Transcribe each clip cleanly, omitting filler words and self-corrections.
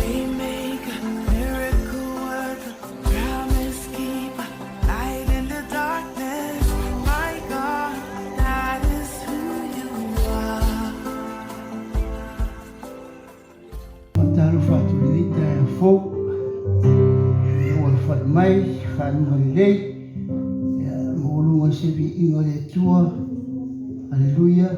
Waymaker, miracle worker, promise keeper, light in the darkness. My God, that is who you are. Faatalofa atu i lenei taeao fou, e ua alafai mai faguga lelei, ia maualuga i se viiga o le Atua. Aleluia.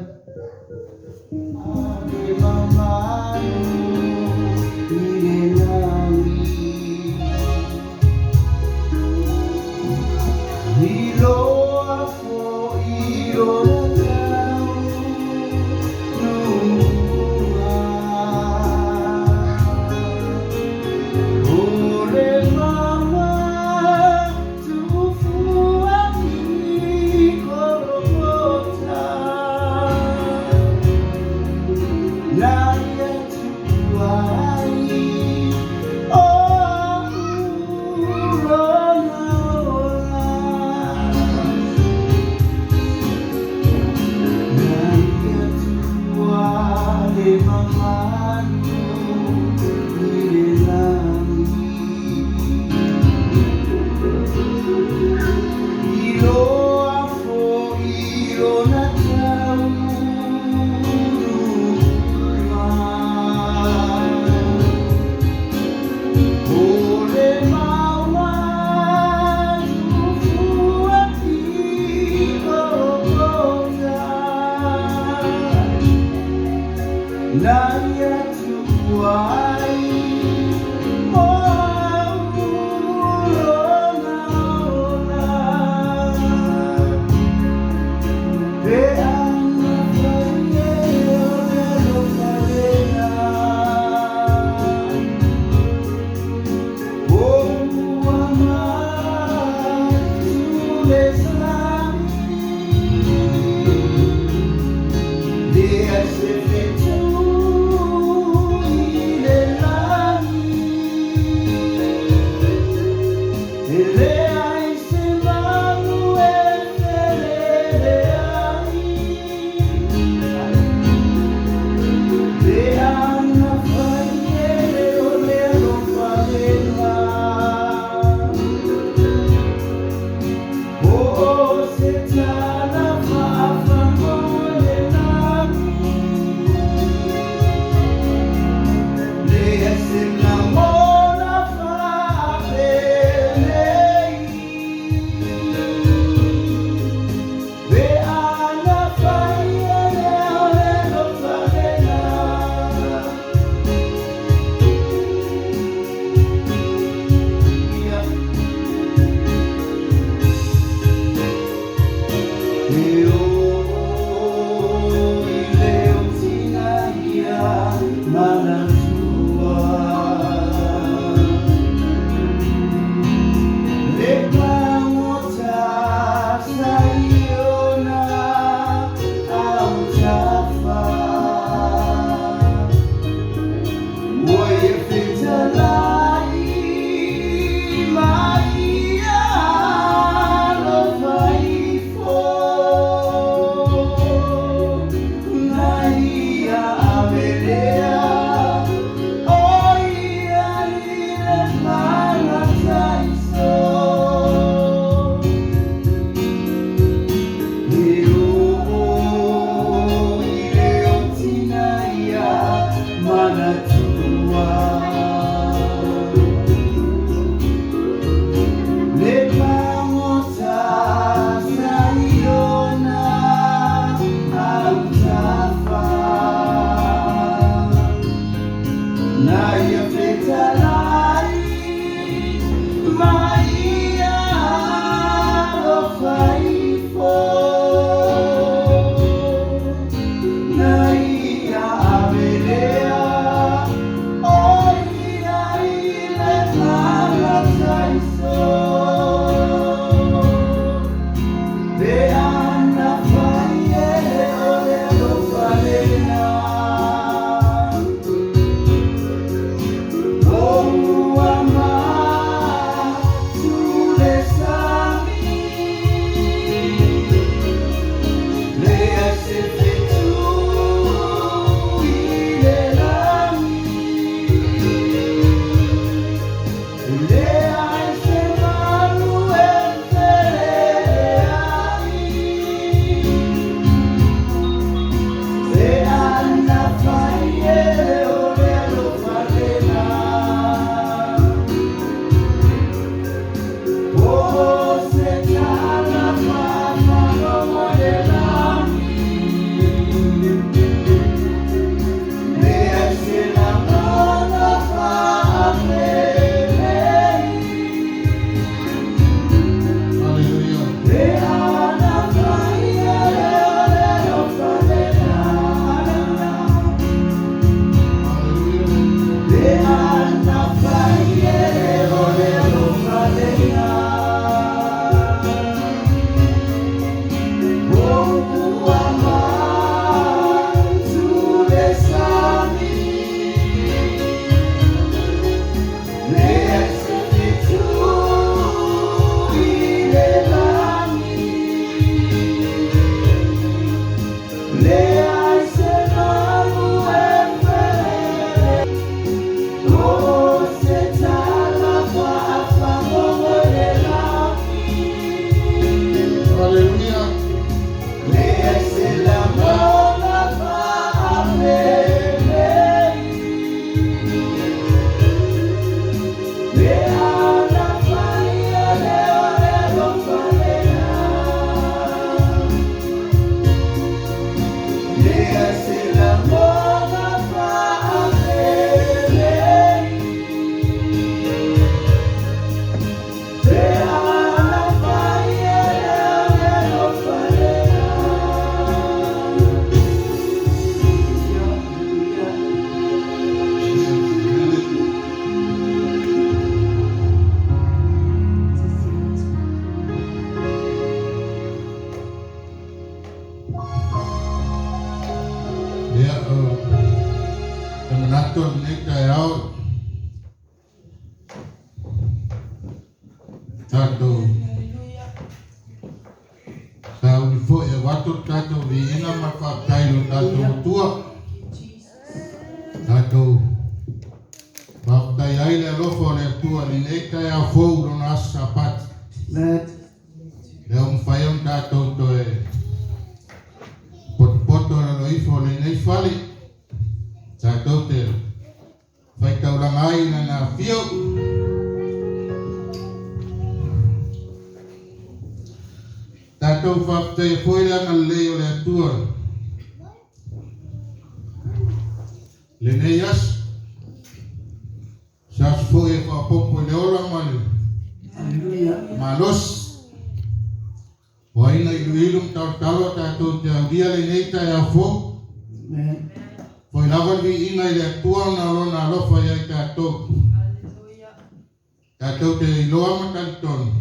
Hallelujah. Ia, o le manatu o lenei taeao, tatou sauni foi e avatu le tatou viiga ma le faafetai i lo tatou Atua. Tatou faafetai ai le alofa o le Atua i lenei taeao fou lona aso Sapati. Amen. Lea ua mafai ona tatou toe potopoto i lalo ifo o lenei fale. Tatou te faitaulaga ai i lana afio. Tatou faafetaia foi le agalelei o le Atua lenei aso. Se aso foi e faaopoopo i le ola ma le Hallelujah. malosi. O aina iluilu ma talotalo a tatou te aulia lenei taeao fou. Amen. Foi lava le viiga i le Atua ona o lona alofa ia i tatou. Tatou te iloa ma talitonu.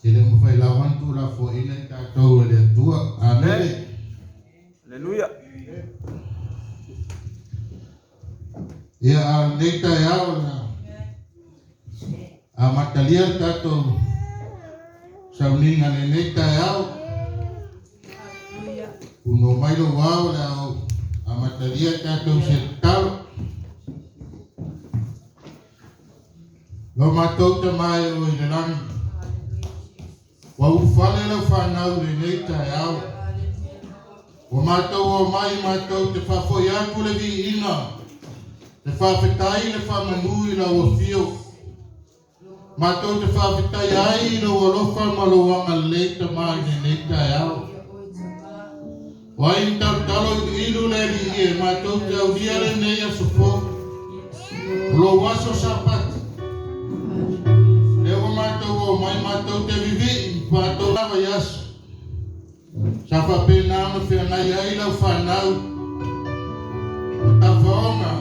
E le mafai lava ona tuulafoaiina i tatou e le Atua. Amene. Hallelujah. Ia, a o lenei taeao o le a amatalia le tatou sauniga i lenei taeao. Punou mai lou ao o le a ou amatalia tatou se tatalo. Lo matou Tama e o i le lagi, ua ulufale lau fanau i lenei taeao. Ua matou omai matou te faafoi atu le viiga, le faafetai, le faamanu i lau afio. Matou te faafetai ai i lou alofa ma lou agalelei Tama i lenei taeao. O ai ni talotalo iluilu le Alii e matou te aulia lenei aso fou. O lou aso Sapati. Lea ua matou omai matou te vivii matou lava i aso. Sa faapena ona feagai ai lau fanau ma tafaoga.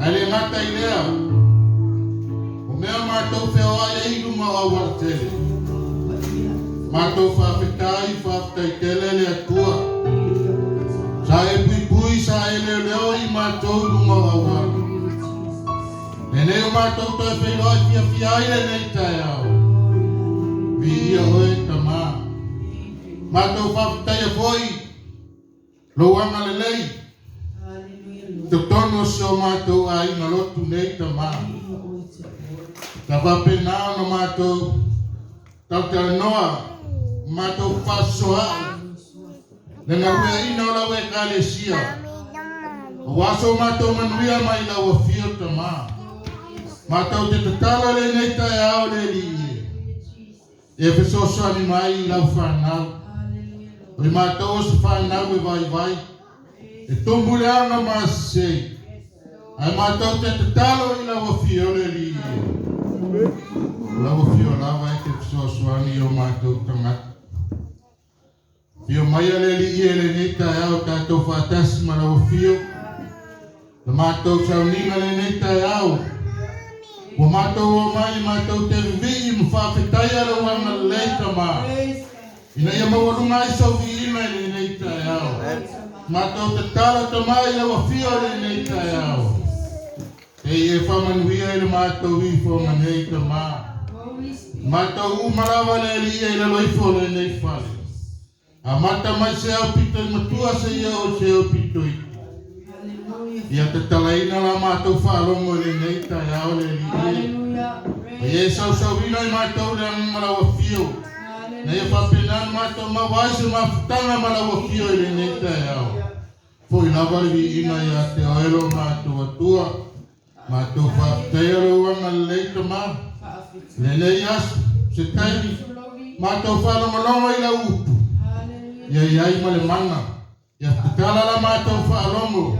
Ae le gata i lea, o mea matou feoai ai i luma o aualatele. Matou faafetai, faafetai tele le Atua. Sa e puipui, sa e leoleo i matou i luga o auala. Lenei o matou toe feiloai fiafia ai lenei taeao. Viia oe Tama. Matou faafetaia foi lou agalelei totonu o si o matou aiga lotu nei Tama. Sa faapena ona matou talatalanoa, matou faasoaai le galueaiina o lau Ekalesia. Aua so matou manuia mai lau afio Tama. Matou te tatalo lenei taeao le Alii e. E fesoasoani mai i lau fanau. O i matou o se fanau e vaivai. E tumbu le aga ma sesei. Ae matou te tatalo i lau afio le Alii e. O lau afio lava e te fesoasoani i o matou tagata. Afio mai le Alii e lenei taeao tatou faatasi ma lau afio. Le matou sauniga lenei taeao, ua matou omai matou te vivii ma faafetaia lou agalelei, Tama, ina ia maualuga ai sou viiga i lenei taeao. Matou tatalo, Tama, i lau afio i lenei taeao, te i e faamanuia i le matou ifoga nei, Tama. Matou uma lava le Alii i lalo ifo o lenei fale. Amata mai se aupito i matua seia oo i se aupito iti. Ia tatalaina la matou faalogo i lenei taeao le Alii e. Ma ia e sausauina i matou le agaga lau afio. Na ia faapena ona matou maua ai se mafutaga ma lau afio i lenei taeao. Foi lava le viiga ia te oe lo matou Atua. Matou faafetaia lou agalelei, Tama, lenei aso, se taimi, matou faalogologo i lau upu, ia i ai ma le mana, ia tatala la matou faalogo,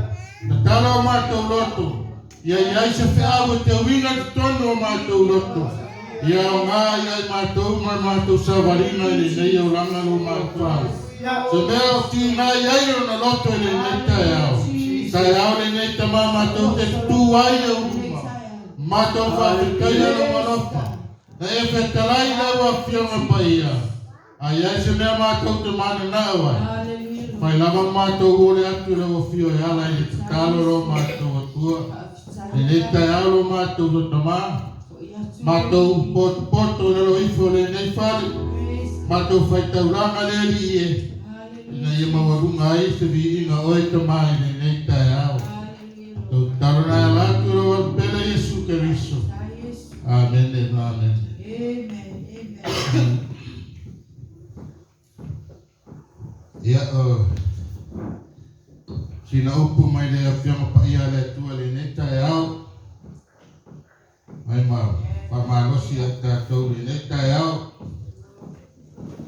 tatala o matou loto, ia i ai se feau e teuina i totonu o matou loto, ia aoga ia i matou ma le matou savaliga i lenei olaga lo matou. Se mea o tiga i ai lona loto i lenei taeao. Taeao lenei, Tama, matou te tutū ai i ou luma. Matou faafetaia lou alofa. Na e fetalai i lau Afioga Paia. A i ai se mea matou te mananao ai, fai lava ma matou ole atu i lau afio e ala i le tatalo lo matou Atua. Lenei taeao lo matou Tama, matou potopoto i lalo ifo o lenei fale, matou faitaulaga le Alii e, ina ia maualuga ai se viiga oe, Tama, i lenei taeao. Tou tatalo na ala atu i lou alupele Iesu Keriso. Amene, amene. Amen. Ia, sina upu mai le Afioga Paia a le Atua i lenei taeao. Mai ma faamalosi ia i tatou i lenei taeao.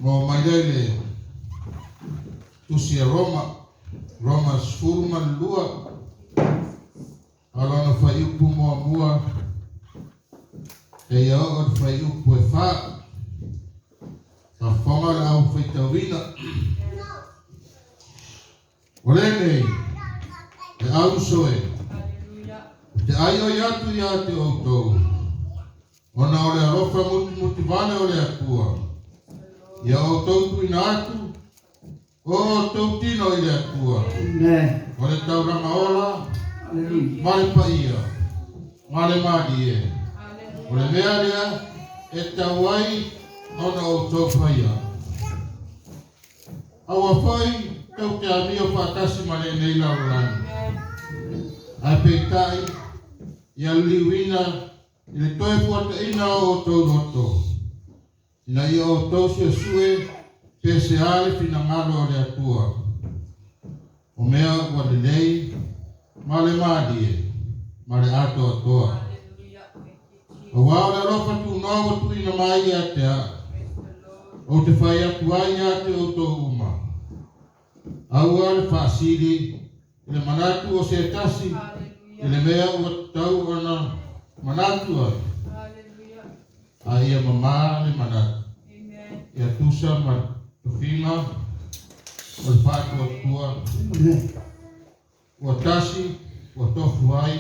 Mo mai lea i le Tusi a Roma, Roma 12, a lona fuaiupu muamua seia oo i le fuaiupu e 4. Faafofoga le au faitauina. O lenei, e auso e, o te aioi atu ia te outou, ona o le alofa mutimutivale o le Atua, ia outou tuuina atu o outou tino i le Atua, Amen. o le taulaga ola Hallelujah. ma le paia, ma le malie. O le mea lea e tau ai ona outou faia. Aua foi tou te amio faatasi ma lenei lalolagi. Ae peitai, ia liliuina i le toe fuataina o outou loto, ina ia outou suesue pe se a le finagalo o le Atua, o mea ua lelei ma le malie ma le atoatoa. Aua o le alofa tunoa ua tuuina mai ia te au, ou te fai atu ai ia te outou uma, aua le faasili i le manatu o se tasi i le mea ua tatau ona manatu ai, a ia mamā le manatu, ia tusa ma le tofiga o le faatuatua Amen. ua tasi ua tofu ai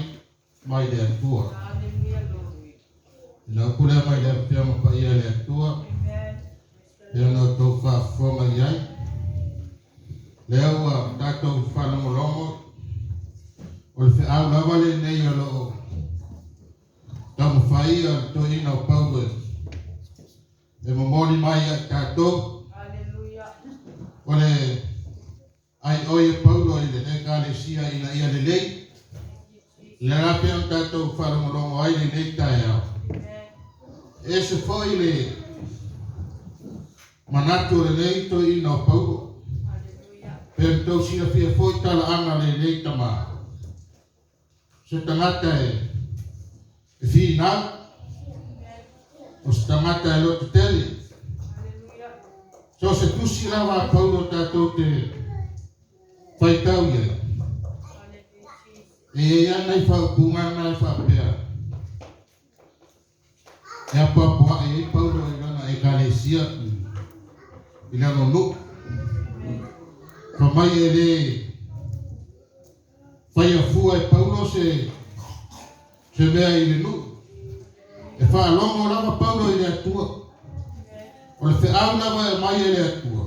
mai le Atua. I lau pule mai le Afioga Paia le Atua, e ona outou faafofoga i ai. Lea ua tatou faalogologo, o le feau lava lenei o loo taumafai a le toeaina o Paulo e momoli mai ia i tatou. O le aioi e Paulo i le Ekalesia ina ia lelei. Le la pe ona tatou faalogologo ai lenei taeao. E ese foi le manatu o lenei toeaina o Paulo. Pe ona tou silafia foi talaaga lenei tama. Se tagata e finau, o se tagata e loto tele. So se tusi lava a Paulo tatou te faitau i ai, e iai ana i faaupuga na e faapea, e apoapoai ai Paulo i lana Ekalesia i lana nuu. Fa mai e le faia fua e Paulo po se se mea i le nuu. E faalogo lava Paulo i le Atua. O le feau lava e mai e le Atua.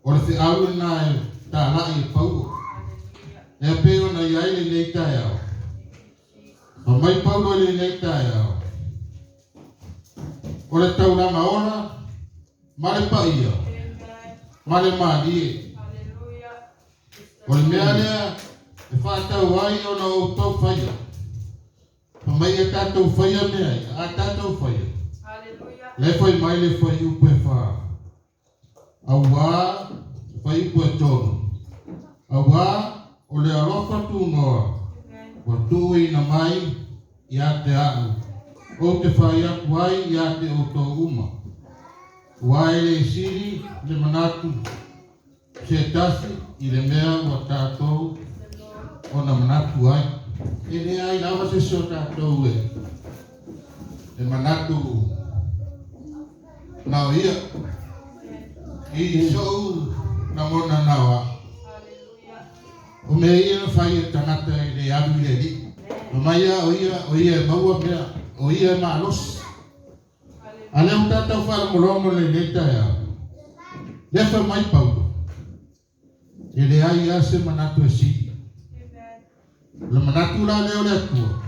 O le feau lena e talai e Paulo. E pei ona i ai lenei taeao. Ma mai Paulo i lenei taeao. O le taulaga ola ma le paia ma le malie. O le mea lea e faatau ai ona outou faia. Fa mai e tatou faia mea ia, a tatou faia. Le fai mai le fuaiupu e 4. Auā, fuaiupu e 3. Auā o le alofa tunoa ua tuuina mai ia te au. Ou te fai atu ai ia te outou uma. Ua e le sili le manatu se tasi i le mea ua tatou ona manatu ai. E le ai lava se so tatou e manatu nao ia. I sou lagona naoa. O mea ia na fai e tagata e le alu i le Alii. O mai ia o ia e maua mea, o ia e malosi. A lea ua tatou faalogologo lenei taeao. Lea fai mai Paulo. E leai lava se manatu e sili. O le manatu la lea o le Atua.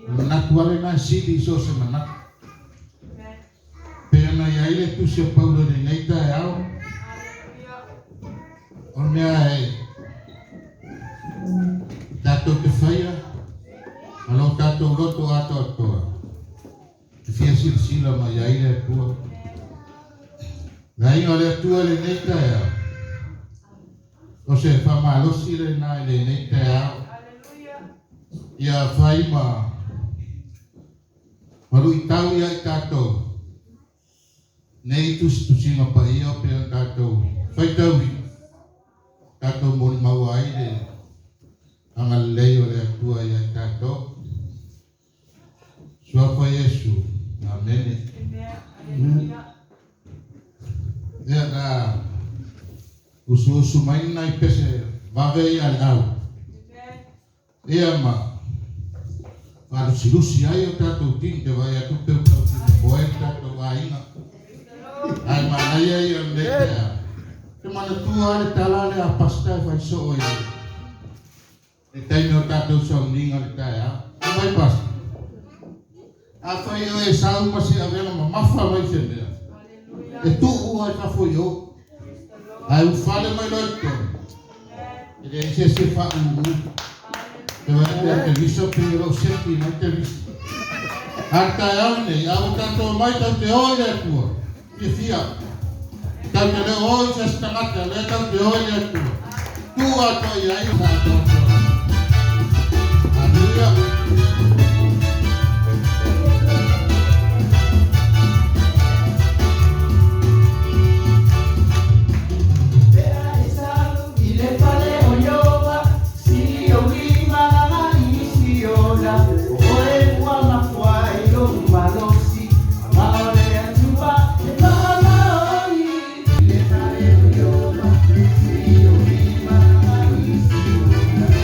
O le manatu lava lena e sili i so o se manatu. Pe ona i ai le tusi o Paulo i lenei taeao. O le mea e tatou te faia, ma lo tatou loto atoatoa. E fia silasila mai ai le Atua. Le aiga o le Atua i lenei taeao. O se faamalosi lena i lenei taeao. Ia fai ma maluitau ia i tatou. Nei tusitusiga paia o pea tatou faitaui. Tatou molimau ai le agalelei o le Atua ia i tatou. Suafa Iesu. Amene. Ia la usu usu mai nai pese vave ia le au. Ia ma falusilusi ai o tatou tini te vai atu peu tau tini poe tatou aiga. Ai manaia ia o le tea. Te manatua le tala le a pasta e fai soo i le taimi o tatou sauniga le taeao. Mai pasta. A fai o e sau ma se avega mamafa mai se mea. E tuu ai fafo i o. Ai ufale mai loa i totonu. E leai se se faauu. Te vai te te visa pe o seki mai te visa. A le taeao nei, a ua tatou mai tau te o i le Atua. Fiafia. Tau te le o i se se tagata, lea tau te o i le Atua. Tu atoa i ai o atoa. Hallelujah. I le fale o Ioba, si o lima i si ola, o oe ua mafua i lou malosi, ma o le Atua e faamaoni. I le fale o Ioba, si o lima i si ola,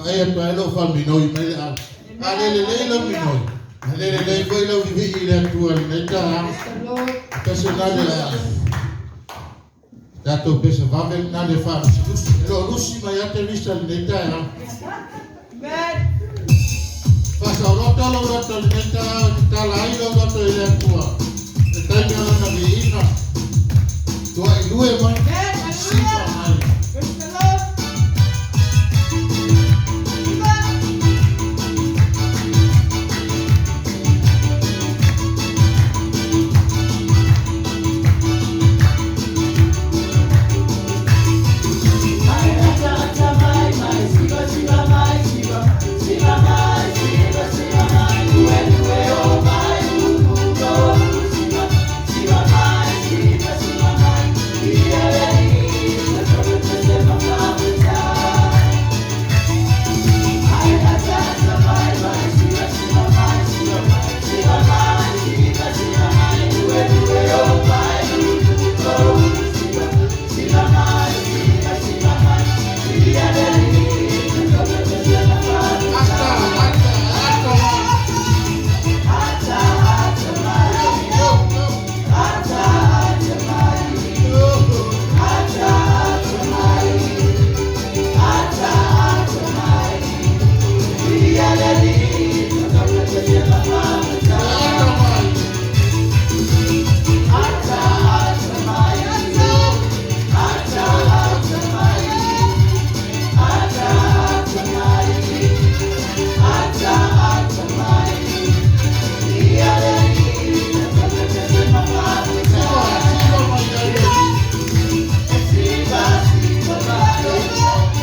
Vaai atu ai lou faaminoi mai le ala. A le lelei lau minoi, e le lelei foi lau vivii i le Atua i lenei taeao. Pese na le tatou pese vave na le faalusilusi. E loo lusi mai ia Teresa i lenei taeao. Faasaoloto lou loto i lenei taeao e tatala ai lou loto i le Atua. Le taimi o lana viiga. Tuailue mai. Sifa mai. Ata, ata, ata mai. Yo, yo, yo. Ata mai. Yo. Sifa, sifa mai ia le. Yo, yo, yo. Yo,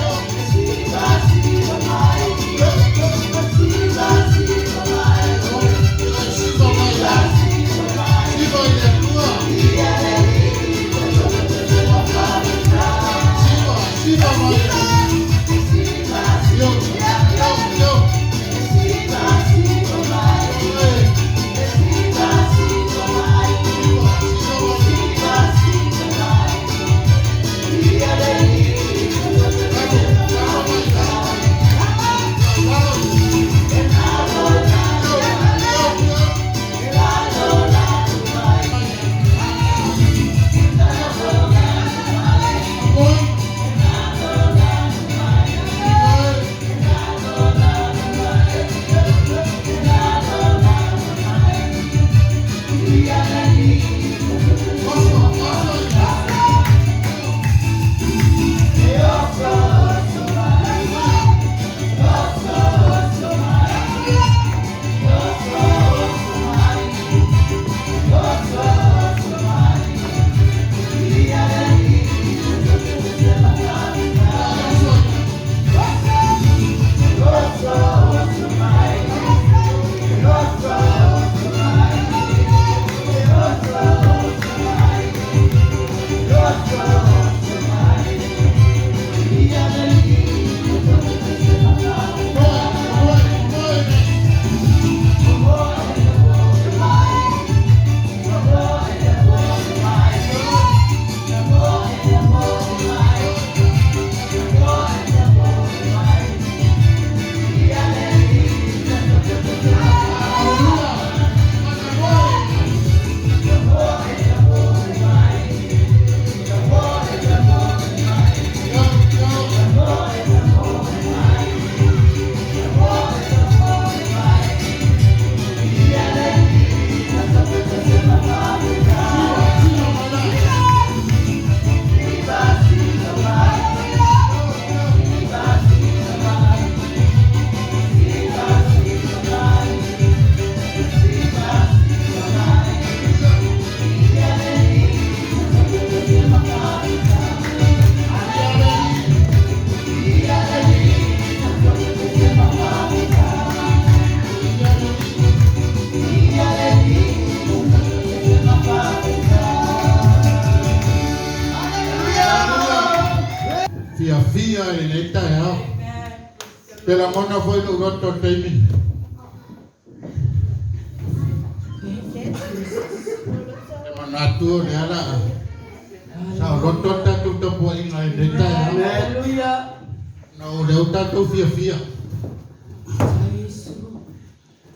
yo. Sifa mai ia. Sifa i le Atua. Sifa, sifa mai ia. Yo, yo, yo. Hey. Sifa, sifa mai. Bravo, bravo mai. Bravo. Yo, yo, yo. Moi. Hey. Oso, oso. Oso. Moi, moi, moi. Hallelujah. Moi. Yo, yo. Sifa, sifa mai. Fiafia i lenei taeao. Pe lagona foi lou loto i le taimi. E manatu o lea la a saoloto le tatou tapuaiga i lenei taeao. Hallelujah. Na o lea ua tatou fiafia.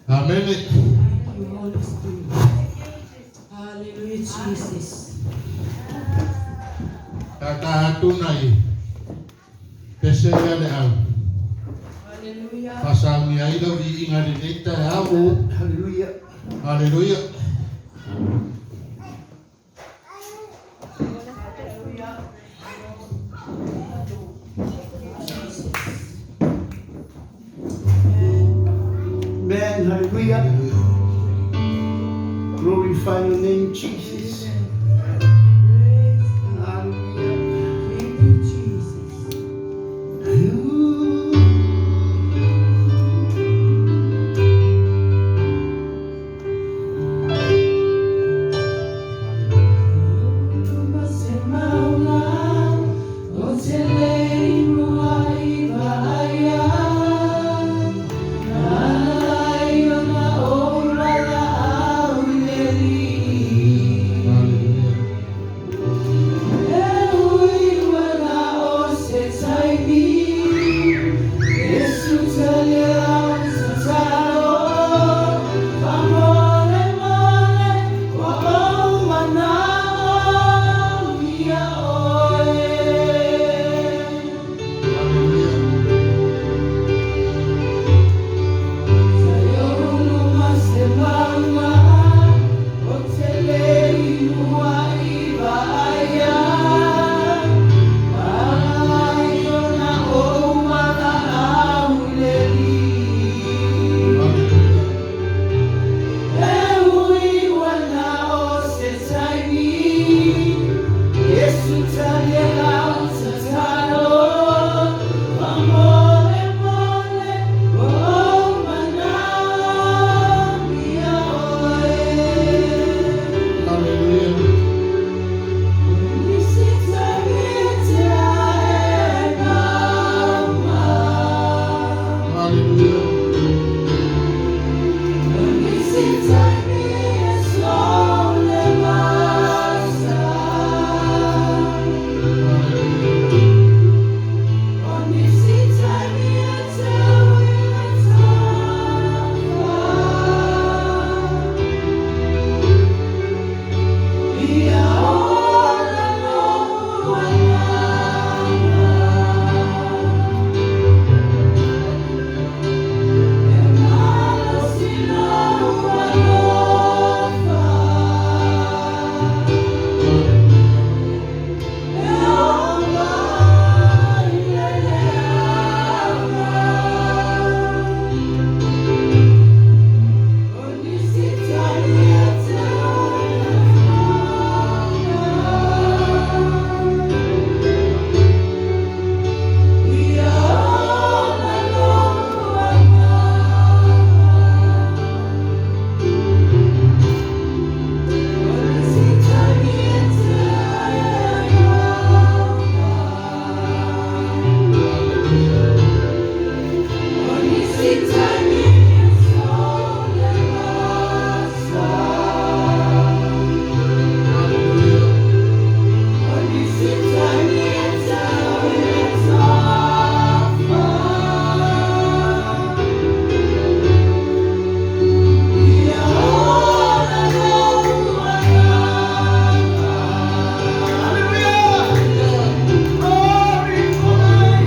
Amene. Thank you, Holy Spirit. Hallelujah, Jesus. Tata atu nai pese ia le au. Hallelujah. Faasauni ai lau viiga i lenei taeao. Hallelujah. Haleluia. Amen. Hallelujah. Glorify your name, Jesus. Praise God. Hallelujah. Thank you, Jesus. Haleluia. Haleluia. Haleluia. Haleluia. Haleluia. Haleluia. Haleluia. Hallelujah. Glory, glory.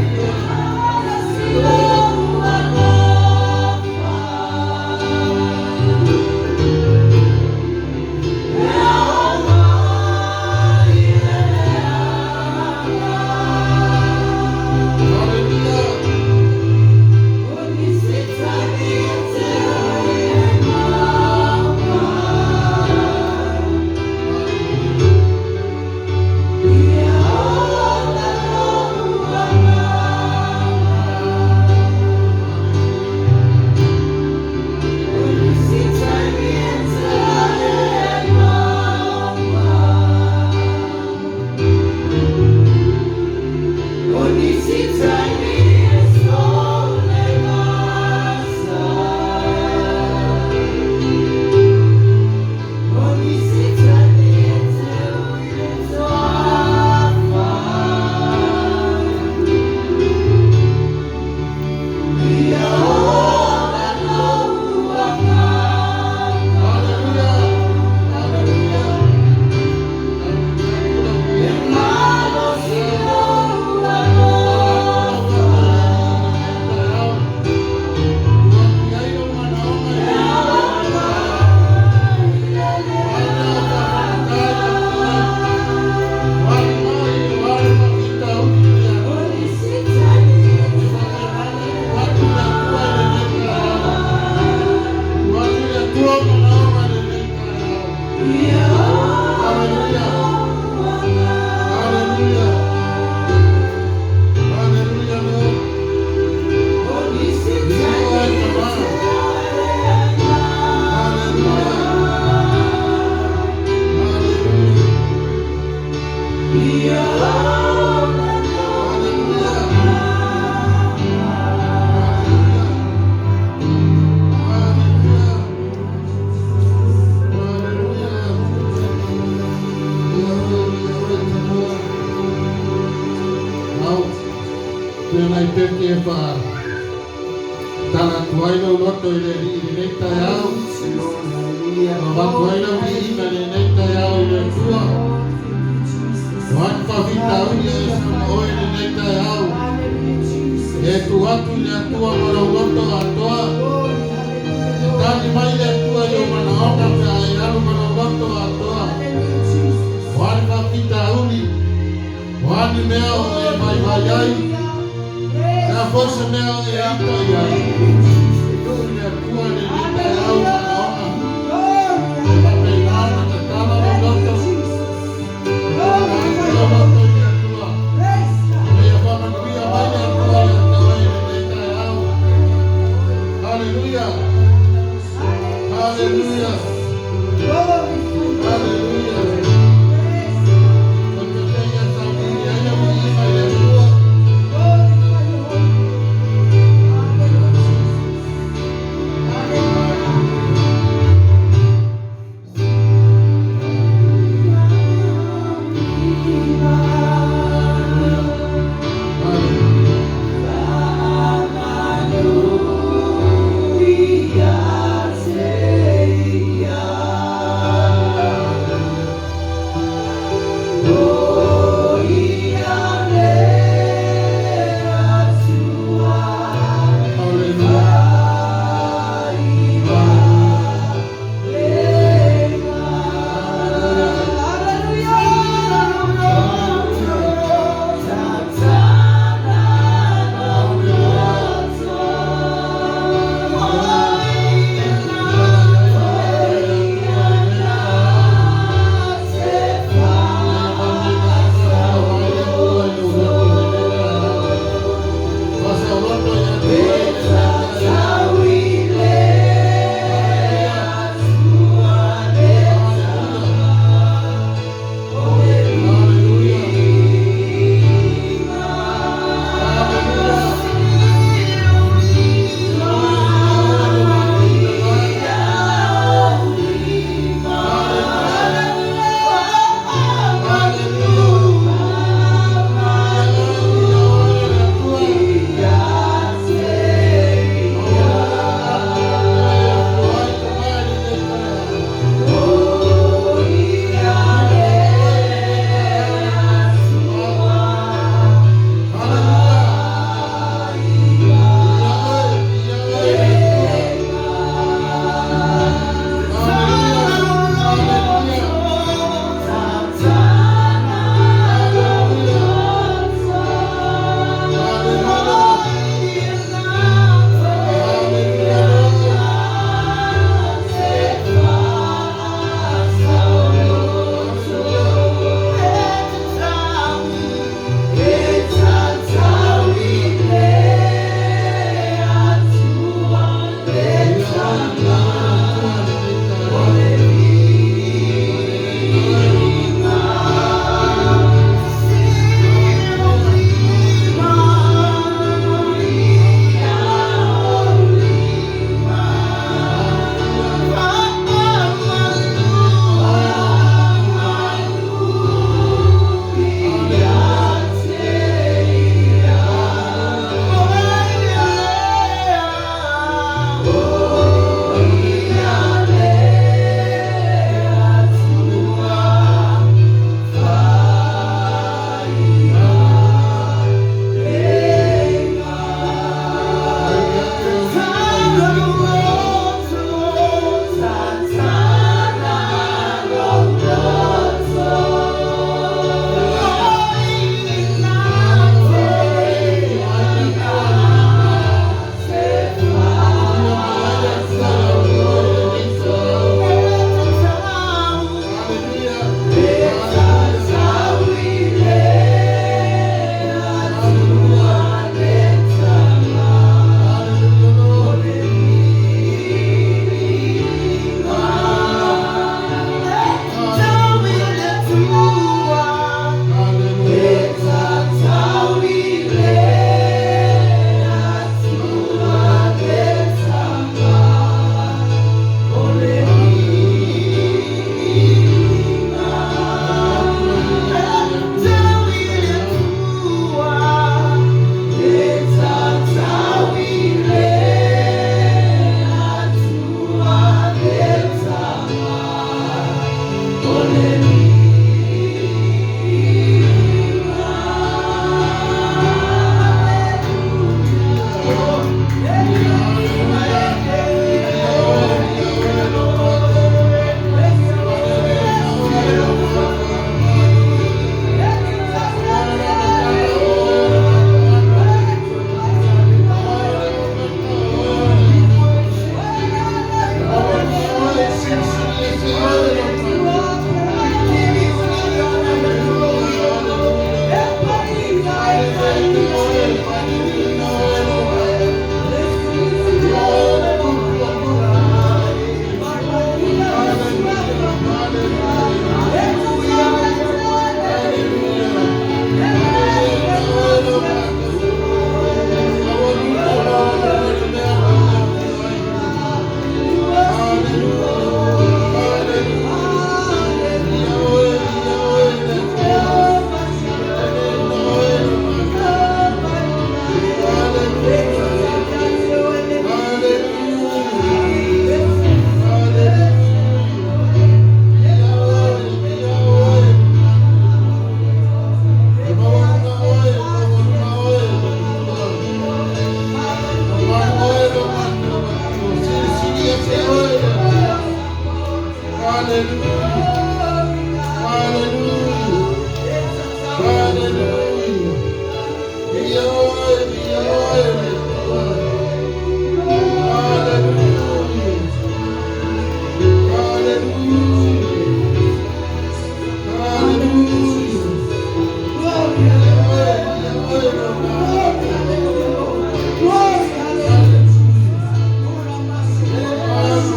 Faatala atu ai lou loto i le Alii i lenei taeao. Lord, hallelujah. Avatu ai lau viiga i lenei taeao i le Atua. Lord, thank you, Jesus. O a ni faafitauli e sama oe i lenei taeao. Hallelujah, Jesus. E tu atu i le Atua ma lou loto atoa. Glory, E hallelujah, tali mai le Atua i ou manaoga pe a e alu ma lou loto atoa. Hallelujah, Jesus. O a ni faafitauli, o a ni mea o e vaivai ai, Praise le a foi se mea o e ata i ai. Thank you, Jesus. E tuu i le Atua i lenei taeao manaoga. Glory, E faapena ona tatala lou Thank you, loto. Jesus. E tatala atu lou loto i le Atua. Praise God. Ina ia faamanuia mai le Atua ia te oe i lenei taeao. Haleluia! Haleluia! Glory to you. Haleluia! Praise God. O te teia sauni ai le viiga i le Atua. Glorify your holy name. Hallelujah, Jesus. Hallelujah. Haleluia! Ia Hallelujah. Hallelujah. Hallelujah. Hallelujah. Hallelujah. Hallelujah. Glory, hallelujah. Glory, hallelujah, Lord. Glory, hallelujah, Jesus. Hallelujah.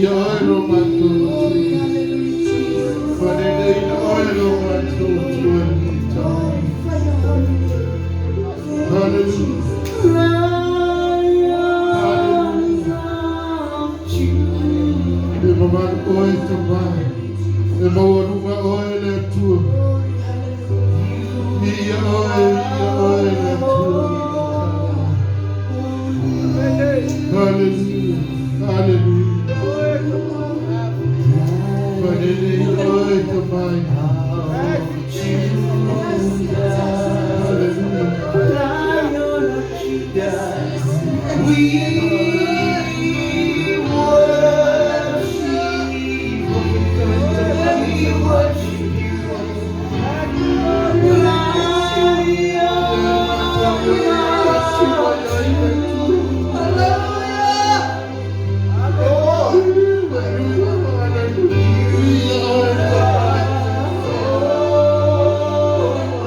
Ia oe lo matou Glory, Atua. hallelujah, Jesus. Faaleleina oe lo matou Atua i lenei taeao. Glorify your holy name. Thank you, Hallelujah. Jesus. Hallelujah. E mamalu oe tamai. E maualuga oe le Atua. Glory, hallelujah. Ia oe, ia oe le Atua i lenei taeao. Hallelujah. Hallelujah. Faaleleina oe tamai. Yes, yes, yes. Hallelujah. Lion of Judah, we worship, we worship you. Lion of Hallelujah. Oh,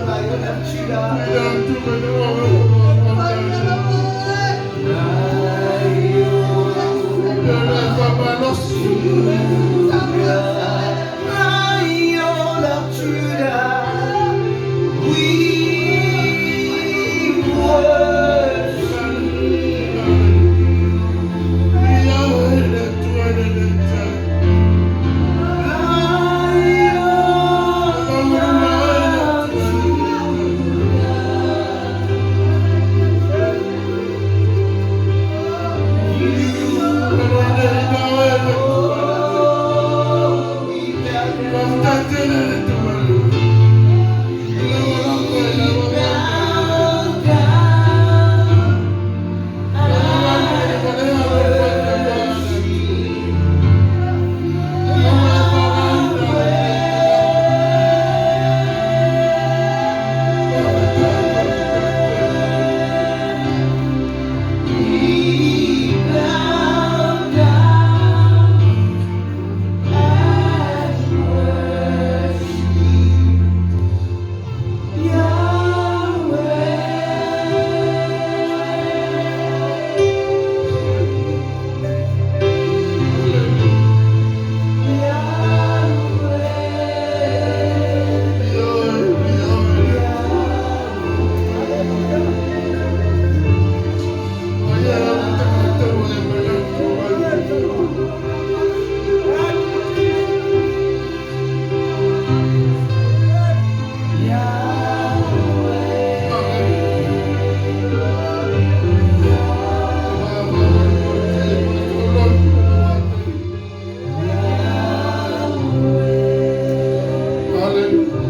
Lion of Judah. Lion of Judah, we worship. Lion of Judah, we bow down. We bow down and worship Yahweh. We bow down and worship Yahweh. Yahweh. Hallelujah.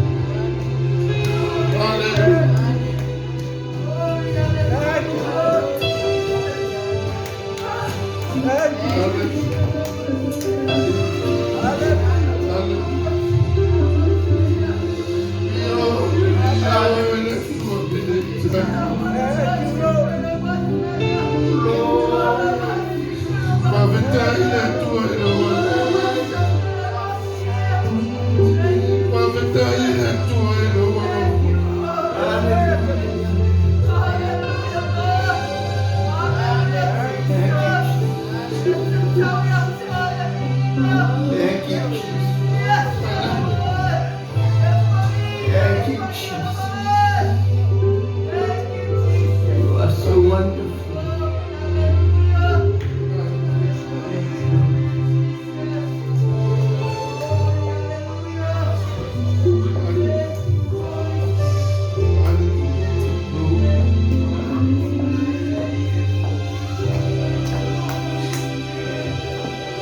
Hallelujah. Thank you, Jesus. Thank you, Jesus. You are so wonderful.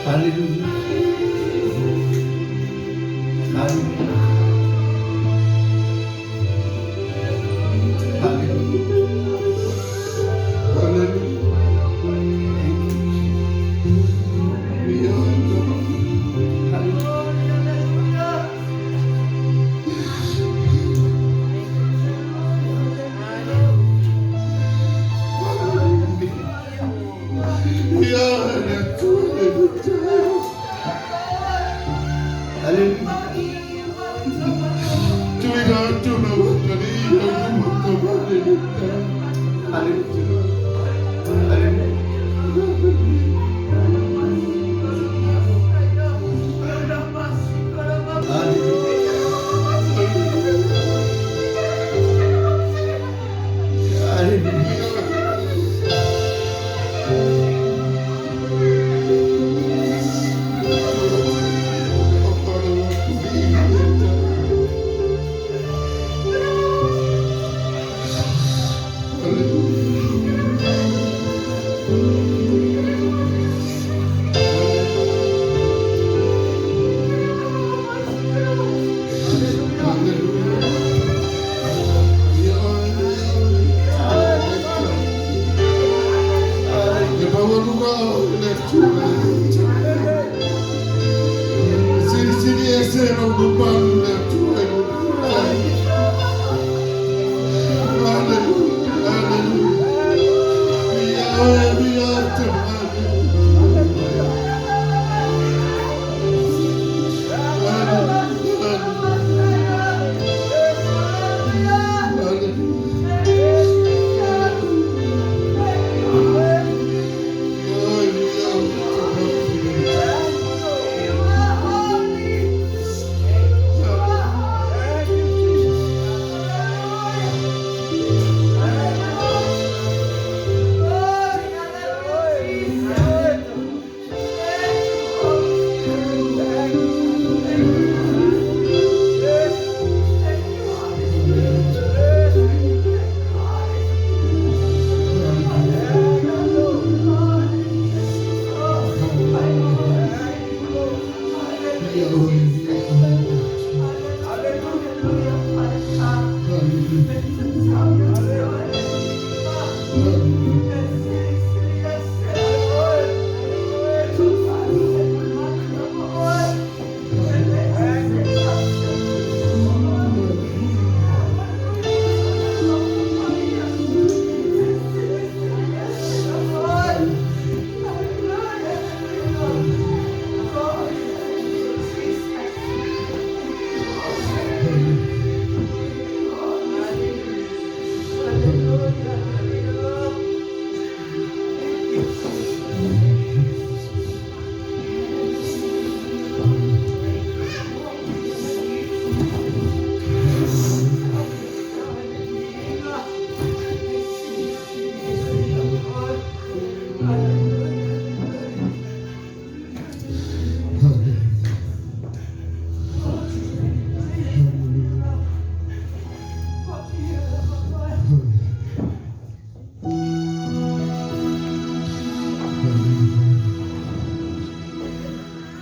Hallelujah.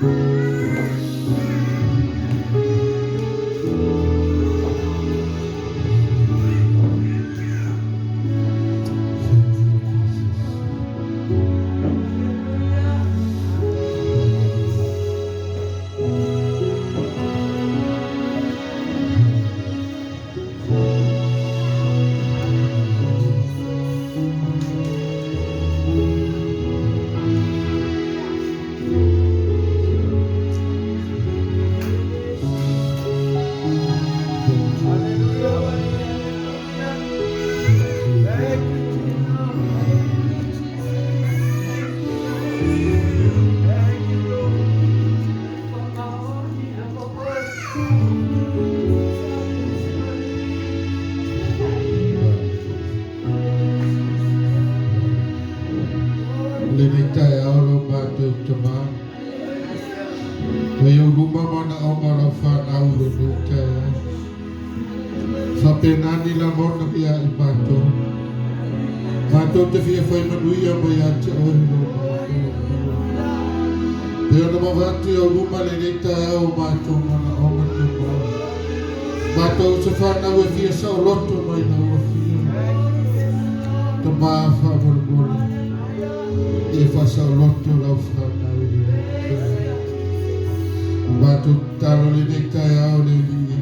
Thank you, Jesus. Hallelujah. Thank you, Jesus. Thank you, Lord. Lenei taeao lo matou tamā. Ua iau luma manaoga o lau fanau i lenei taeao. Faapena ni lagona ia i matou. Matou te fia fai manuia mai ia te oe lo matou Atua. Pei ona mavatu i au luma lenei taeao o matou manaoga tamā. Matou se fanau e fia saoloto mai lau afioga. Tamā faamolemole. Ia faasaoloto lau fanau i lenei taeao. Matou tatalo lenei taeao le Alii.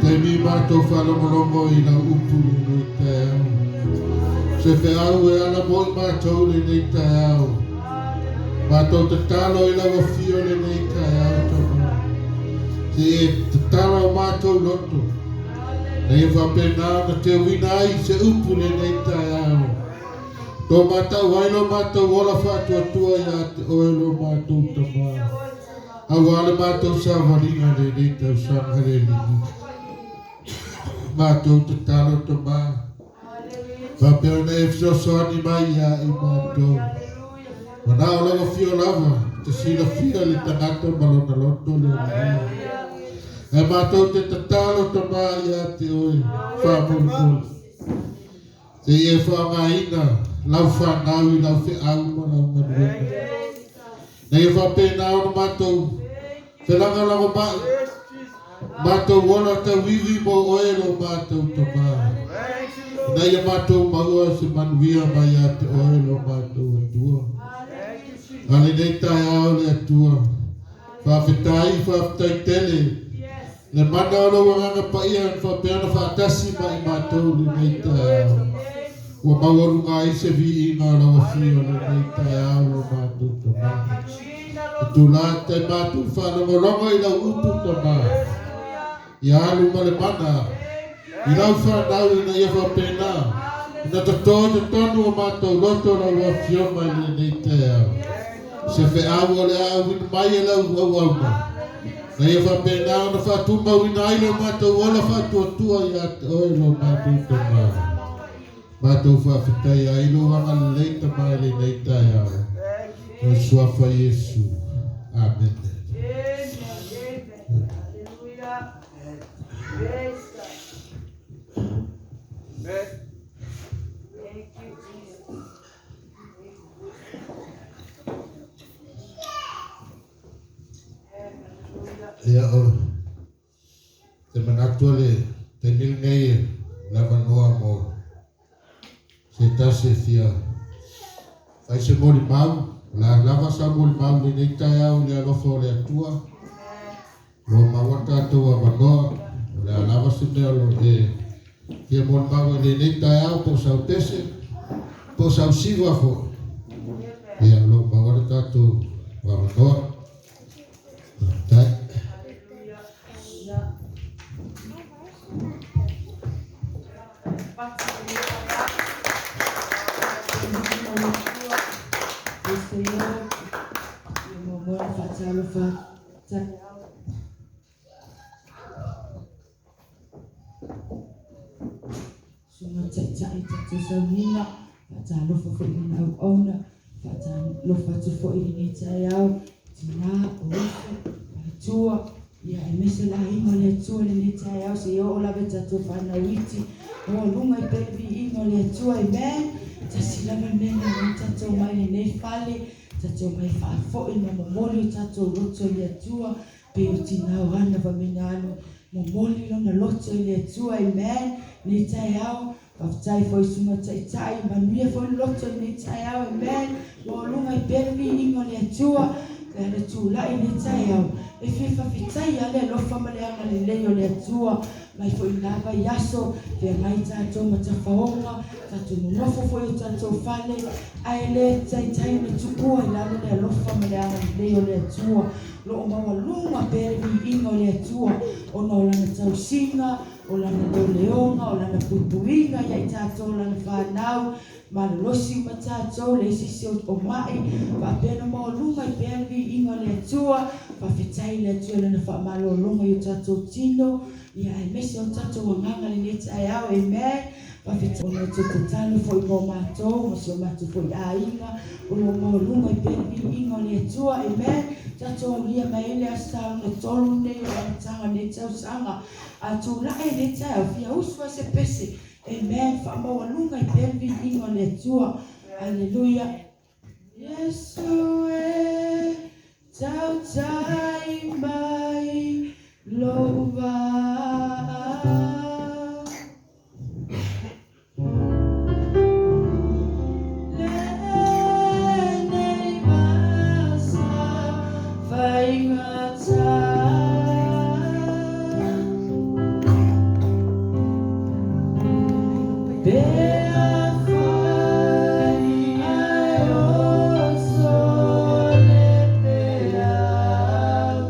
Taimi matou faalogologo i lau upu lenei taeao. Se feau e ala mo i matou lenei taeao. Matou tatalo i lau afio lenei taeao Tamā. Se e tatala o matou loto. Na ia faapena ona teuina ai se upu lenei taeao. Tō mātou ai lo mātou ola faatuatua ia te oe lo mātou tamā. Auā le mātou savaliga lenei tausaga le Alii. Mātou tatalo tamā. Faapea ona e fesoasoani mai ia i mātou. Manao lau afio lava, te silafia le tagata ma lona loto le Alii. E mātou te tatalo tamā ia te oe faamolemole. Se i e faaaogaina lau fanau i lau feau ma lau galuega. Na ia faapena ona matou felagolagomai, matou ola tauivi mo oe lo matou tamā. Ina ia matou maua se manuia mai ia te oe lo matou Atua. A lenei taeao le Atua, faafetai, faafetai tele. Le mana o lou Agaga Paia na faapea ona faatasi ma i matou lenei taeao. Ua maualuga ai se viiga o lau afio lenei taeao lo matou Tamā. E tulā tai matou faalogologo i lau upu Tamā. Ia alu ma le mana i lau fanau ina ia faapena ona toto i totonu o matou loto lau afioga i lenei taeao. Se feau o le a auina mai e lau auauna. Na ia faapena ona faatumauina ai lo matou ola faatuatua ia te oe lo matou Tamā. Matou faafetaia ai lou agalelei Tamā i lenei taeao. O le suafa Iesu. Amene. Ia o te manatu o le taimi lenei e le avanoa mo se tasi e fia fai se molimau. O le a lava sa molimau i lenei taeao i le alofa o le Atua. O lo o maua tatou avanoa. O le a lava se mea o lo o e fia molimau ai i lenei taeao po o sau pese, po o sau siva foi. Ia o lo o maua le tatou avanoa. Faafetai. Praise the Lord. Ia muamua ona faatalofa taeao. Susuga taitai tatou sauniga, faatalofa foi i lana auauna, faatalofa atu foi i lenei taeao, tina, o uso, faletua, ia aemaise le aiga o le Atua i lenei taeao seia oo lava i tatou fanau iti, o luga i pea le viiga o le Atua, amen. Tasi lava le mea na ala ai tatou mai i lenei fale, Tatou omai e faafoi ma momoli o tatou loto i le Atua, pei o tina o Ana Vamenalo, momoli lona loto i le Atua, amen, lenei taeao. Faafetai foi i Susuga Taitai, manuia foi le loto i lenei taeao, amen. Maualuga ai pea le viiga o le Atua, le ala tulai i lenei taeao, e fia faafetai lava le alofa ma le agalelei o le Atua, mai foi i la vaiaso, feagai tatou ma tafaoga, tatou nonofo foi i o tatou fale, ae le taitai ona tuua i lalo le alofa ma le agalelei o le Atua. O lo o maualuga pea le viiga o le Atua ona o Lana tausiga, o Lana leoleoga, o Lana puipuiga ia i tatou, Lana fanau, malolosi uma tatou, leai se isi o mai, faapea ona maualuga ai pea le viiga o le Atua. Faafetai i le Atua i Lana faamalologa i o tatou tino, ia aemaise o tatou agaga i lenei taeao. Amen. Faafetai ona outou tatalo foi mo matou ma si o matou foi aiga, o lo o maualuga ai pea le viiga o le Atua. Amen. Tatou aulia mai ai le Aso Sa lona tolu lenei o le amataga o lenei tausaga. A tulai i lenei taeao, fia usu lava se pese. Amen. Faamaualuga ai pea le viiga o le Atua. Aleluia. Iesu e tautai mai lou vaa. Lenei vasa faigata. Pe afai ae oso le peau.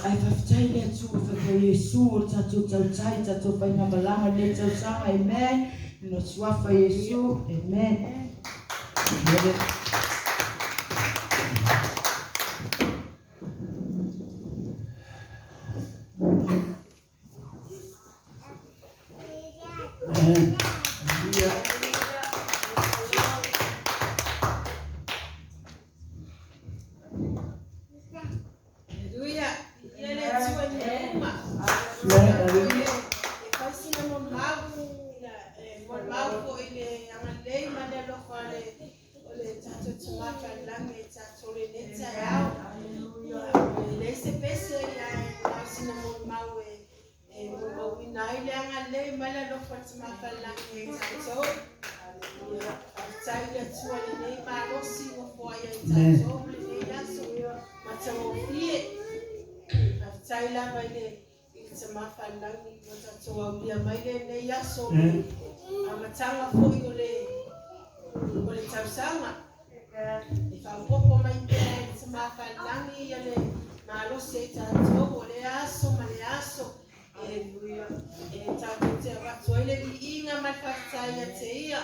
Ae faafetai i le Atua, faafetai i Iesu o le tatou tautai, tatou faigamalaga i lenei tausaga. Amen. I lona suafa Iesu. Amen. Amen. Aleluia. Ia le Atua i mea uma. Amen. E fai sina molimau, e molimau foi i le agalelei ma le alofa o le tatou Tama Faialagi e tatou lenei taeao. E leai se pese, ae na o sina molimau e molimauina ai le agalelei ma le alofa o le Tama Faialagi e tatou. Ia, faafetai i le Atua i lenei malosi ua foai ai tatou lenei aso matagofie. Faafetai lava i le Tama Faialagi ua tatou aulia mai lenei aso, amataga foi o le tausaga. E faaopoopo mai pea e le Tama Faialagi ia le malosi ai tatou o lea aso ma lea aso e tatou te avatu ai le viiga ma le faafetai ia te ia.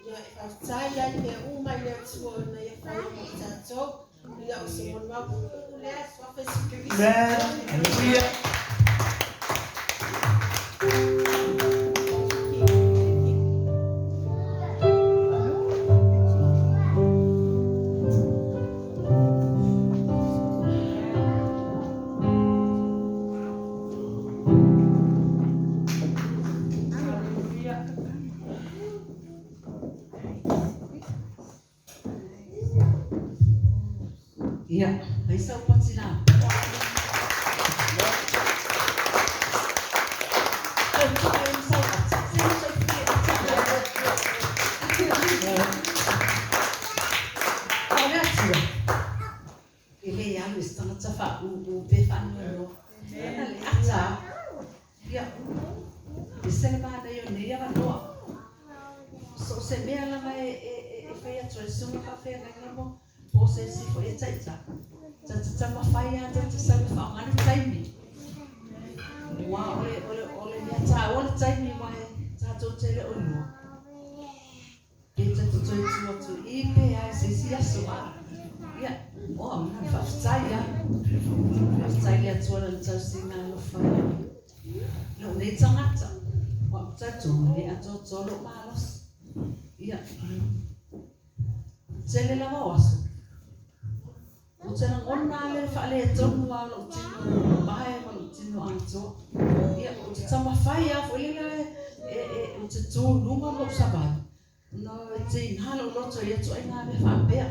Ia, e faafetai ai mea uma i le Atua ona ia faia mo tatou. Ia, o se molimau puupuu lea, suafa Iesu Keriso. Amen. Hallelujah. Ia, fai sau pati la. O le Atua, e le alu i se tagata faaūū pe faanoanoa. Ana le ata, ia, e se le manaia o nei avanoa. So o se mea lava e fai atu ai le susuga faafeagaiga mo po o se isi foi e taita. Ta te taumafai lava ta te sau e faaaoga le taimi. Aua o le mea taua le taimi aua e tatou te le o iloa. Pe ta te toe tu atu i pe a i se isi aso a. Ia, o, faafetai lava. Faafetai i le Atua lana tausiga alofa i lou nei tagata. Ua ou talitonu e le atoatoa lou malosi. Ia, tele lava o aso. Ou te lagona lava le faaletonu lava o lou tino pae ma lou tino atoa. Ia, ou te taumafai lava foi lele ou te tu i luga ma ou savali, ona e tiga lou loto i ia ituaiga mea faapea.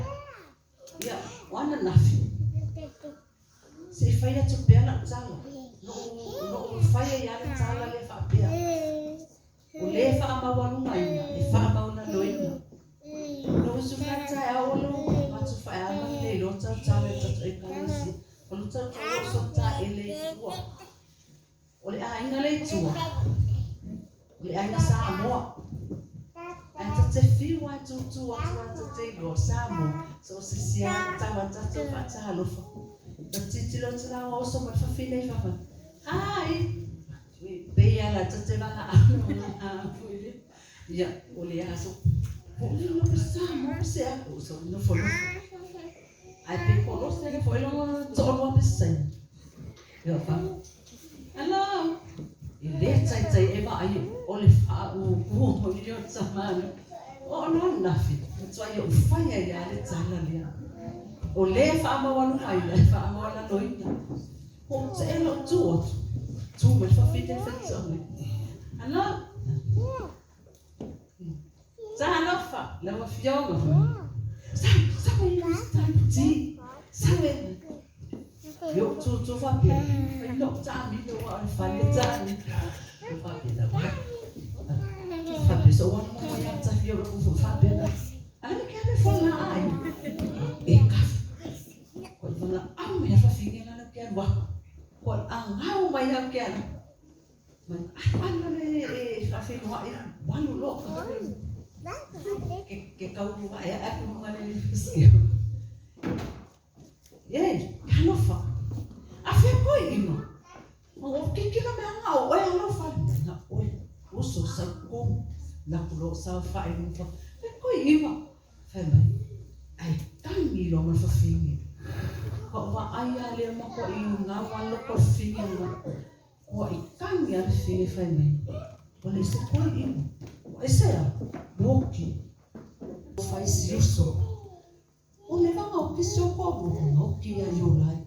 Ia, o ananafi, se i fai atu pea lau tala, na ou fai ai lava le tala lea faapea, O le faamaualugaina e faamaualaloina. Lou usu fai taeao o lou atu faeala le iloa tautala i tatou Ekalesia. O lou tautala o so taele i tua. O le aiga le i tua, o le aiga Samoa. Ae ta te fiu lava e tūtū atu lava ta te iloa Samoa, so o se sia tau a tatou faatalofa. Ta tilotilo atu la ua oso mai le fafine i fafo, Hi! Pei lava la ta te valaau foi le ia o le aso po o le pe Samoa pe se a o so nofonofo. Ae pe kolose le foi longa to'alua pe se saini. Ia fa. Hello. E le taitai e vaai o le faaūū i o tamalo. O ona ananafi, matuai ou fai ai lava le tala lea. O le faamaualugaina e faamaualaloina. Ko te ela o tu atu. Tu mai le fafine le fetuaga. Hello. Talofa, lau afioga. Sau, sau e ui ti. Sau e. Io tu tu faapea. Fai lou taamilo aua o le fale taamilo. Faapea la vai. Faapea so wana mo ia tafia o ku faapea la. Ale ke ale fo la ai. E kafu. Ko i valaau mai a fafine lana ke alu aku. Ko angau mai au ke alu. Mai alu alu le e faafeiloai walu loa ke kau ae ae ku lunga le sikeo. E, talofa. Ma o kikila mea ngā o oe alofa le mea ngā oe. Uso sau komu. Laku lo sau whae lunga. E koi iwa. Fai mai. Ai tangi lo ma whawhingi. Ka wa ai a lea ma ko i ngā wa loko whingi nga. Kua i tangi a le whingi fai mai. Wale se koi iwa. Wa ese a. Woki. Whai si uso. O le vanga o kisi o koa mo nga oki ia i o lai.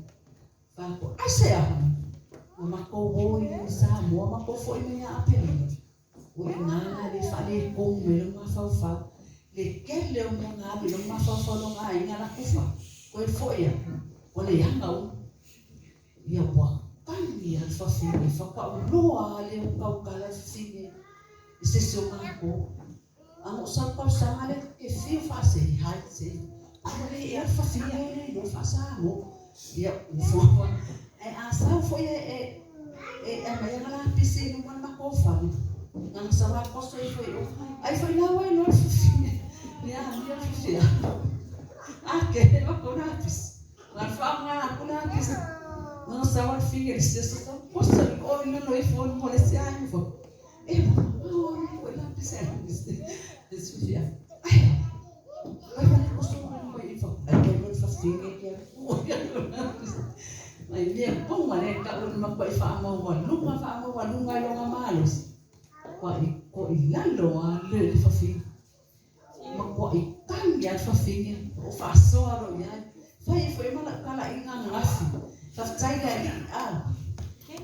Whako, ai se aha. Ma mako wo i sa moa mako fo i mea apelina. O i ngā le whale kongu me lo ngā whau. Le kele o mo ngā lo ngā whau lo ngā inga la kufa. Koe fo ia. O le anga u. Ia wā tangi al whawhine. Whaka o loa le o kaukala whine. I se se o ngā ko. Anga o sa kau sanga le ke whiu whase i hai se. Anga le e al whawhine le no whasa mo. Ia ufoa. E a sau fo ia e e e mai anga la pisi no mana mako whanu. Ngana sa wā koso i fo i o. Ai fo i nā wai no whawhine. Le a ni al whawhine. A ke he mako nā pisi. Ngā wha ngā aku nā pisi. Ngana sa wā whine le se sa koso i o i no i fo mo le se ai fo. E o o i la pisi a pisi. Le se Ai. Ai wale koso mo i fo. Ai ke mo whawhine kia. O ia no pisi. Mai mea ponga le ka un ma ko i wha mau wa lunga wha mau wa lunga i longa malos. Kwa i ko i lalo a le le whawhine. Ma ko i tangi a whawhine. O whasoa ro i ai. Whai fo i mana kala i ngā ngafi. Whawhtai le i a.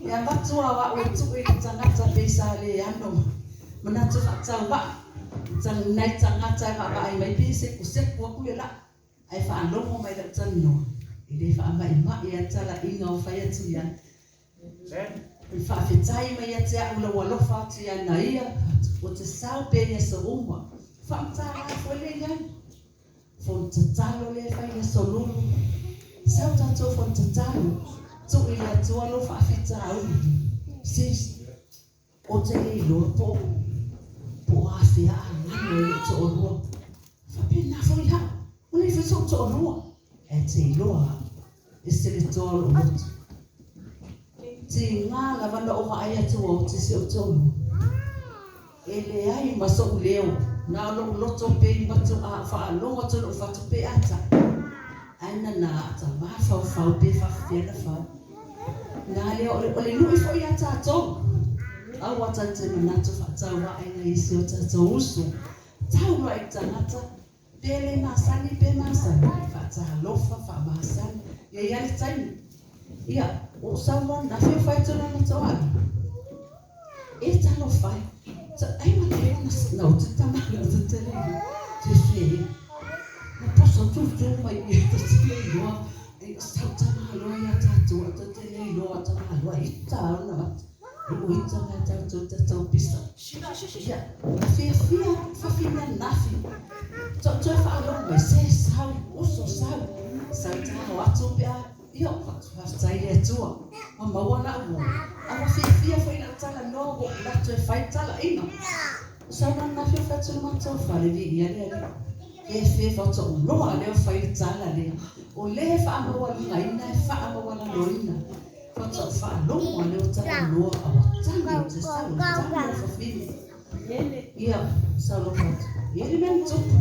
Ia matua wa o tu i tangata pesa le ano. Mana tu whatau wa. Tang nai tangata e wa ai mai pe se ku se ku aku le la. Ai wha alomo mai la tano. I le wha mai ma i atala inga o whai atu ia. I whaafetai mai ia te au la walofa atu ia na ia. O te sao pe ia sa uma. Whaamtara fo le ia. Fon tatalo le whai le solulu. Sao tātou fon tatalo. Tu i le atua lo whaafeta au. Sis. O te le loa po. Po a whia a ngano e te o lua. Whape nā fo i hao. O le whiso te o lua. E te iloa. E se le toa lo motu. Te ngā lava na o ai atu o te se o te o lua. E le ai maso u leo. Nā lo loto pe i matu a whaalonga tonu o whatu pe ata. Aina nā ata mā whau pe whawhiana whau. Nā leo o le nui fo i ata atou. Au ata te manato whatau wa aina i se o tātou uso. Tau roa i tangata. Pe le masani pe masani. Whatahalofa, whamasani. Ia ia le taimi. Ia, o sauan, nā whio whai tōna na tō ai. E talo whai. Ai ma te ona na o te tamanga o te tere. Te whē. Na poso tū tū mai i te tere loa. E sau tama loa ia tātou a te tere loa tama loa i tā ona atu. E o i tanga tātou tātou pisa. Ia, whia whia, whawhina nafi. Tō whaalo mai se sau, oso sau. Sau tāo atu pea. Ia, whawhtai le atua. Ma maua la ua. A wa whia whia whai la tala no wo la toe whai tala ina. Sau nā nafi o whatu le mātou whare vi ia le ali. E whē whata o loa leo whai le tala lea. O le whaamaua lunga ina e whaamaua la loina. Whata o whaalongo leo tala loa a wa tangi o te sau le tangi o whawhine. Ia, sau lo whatu. Ia le mea tupu.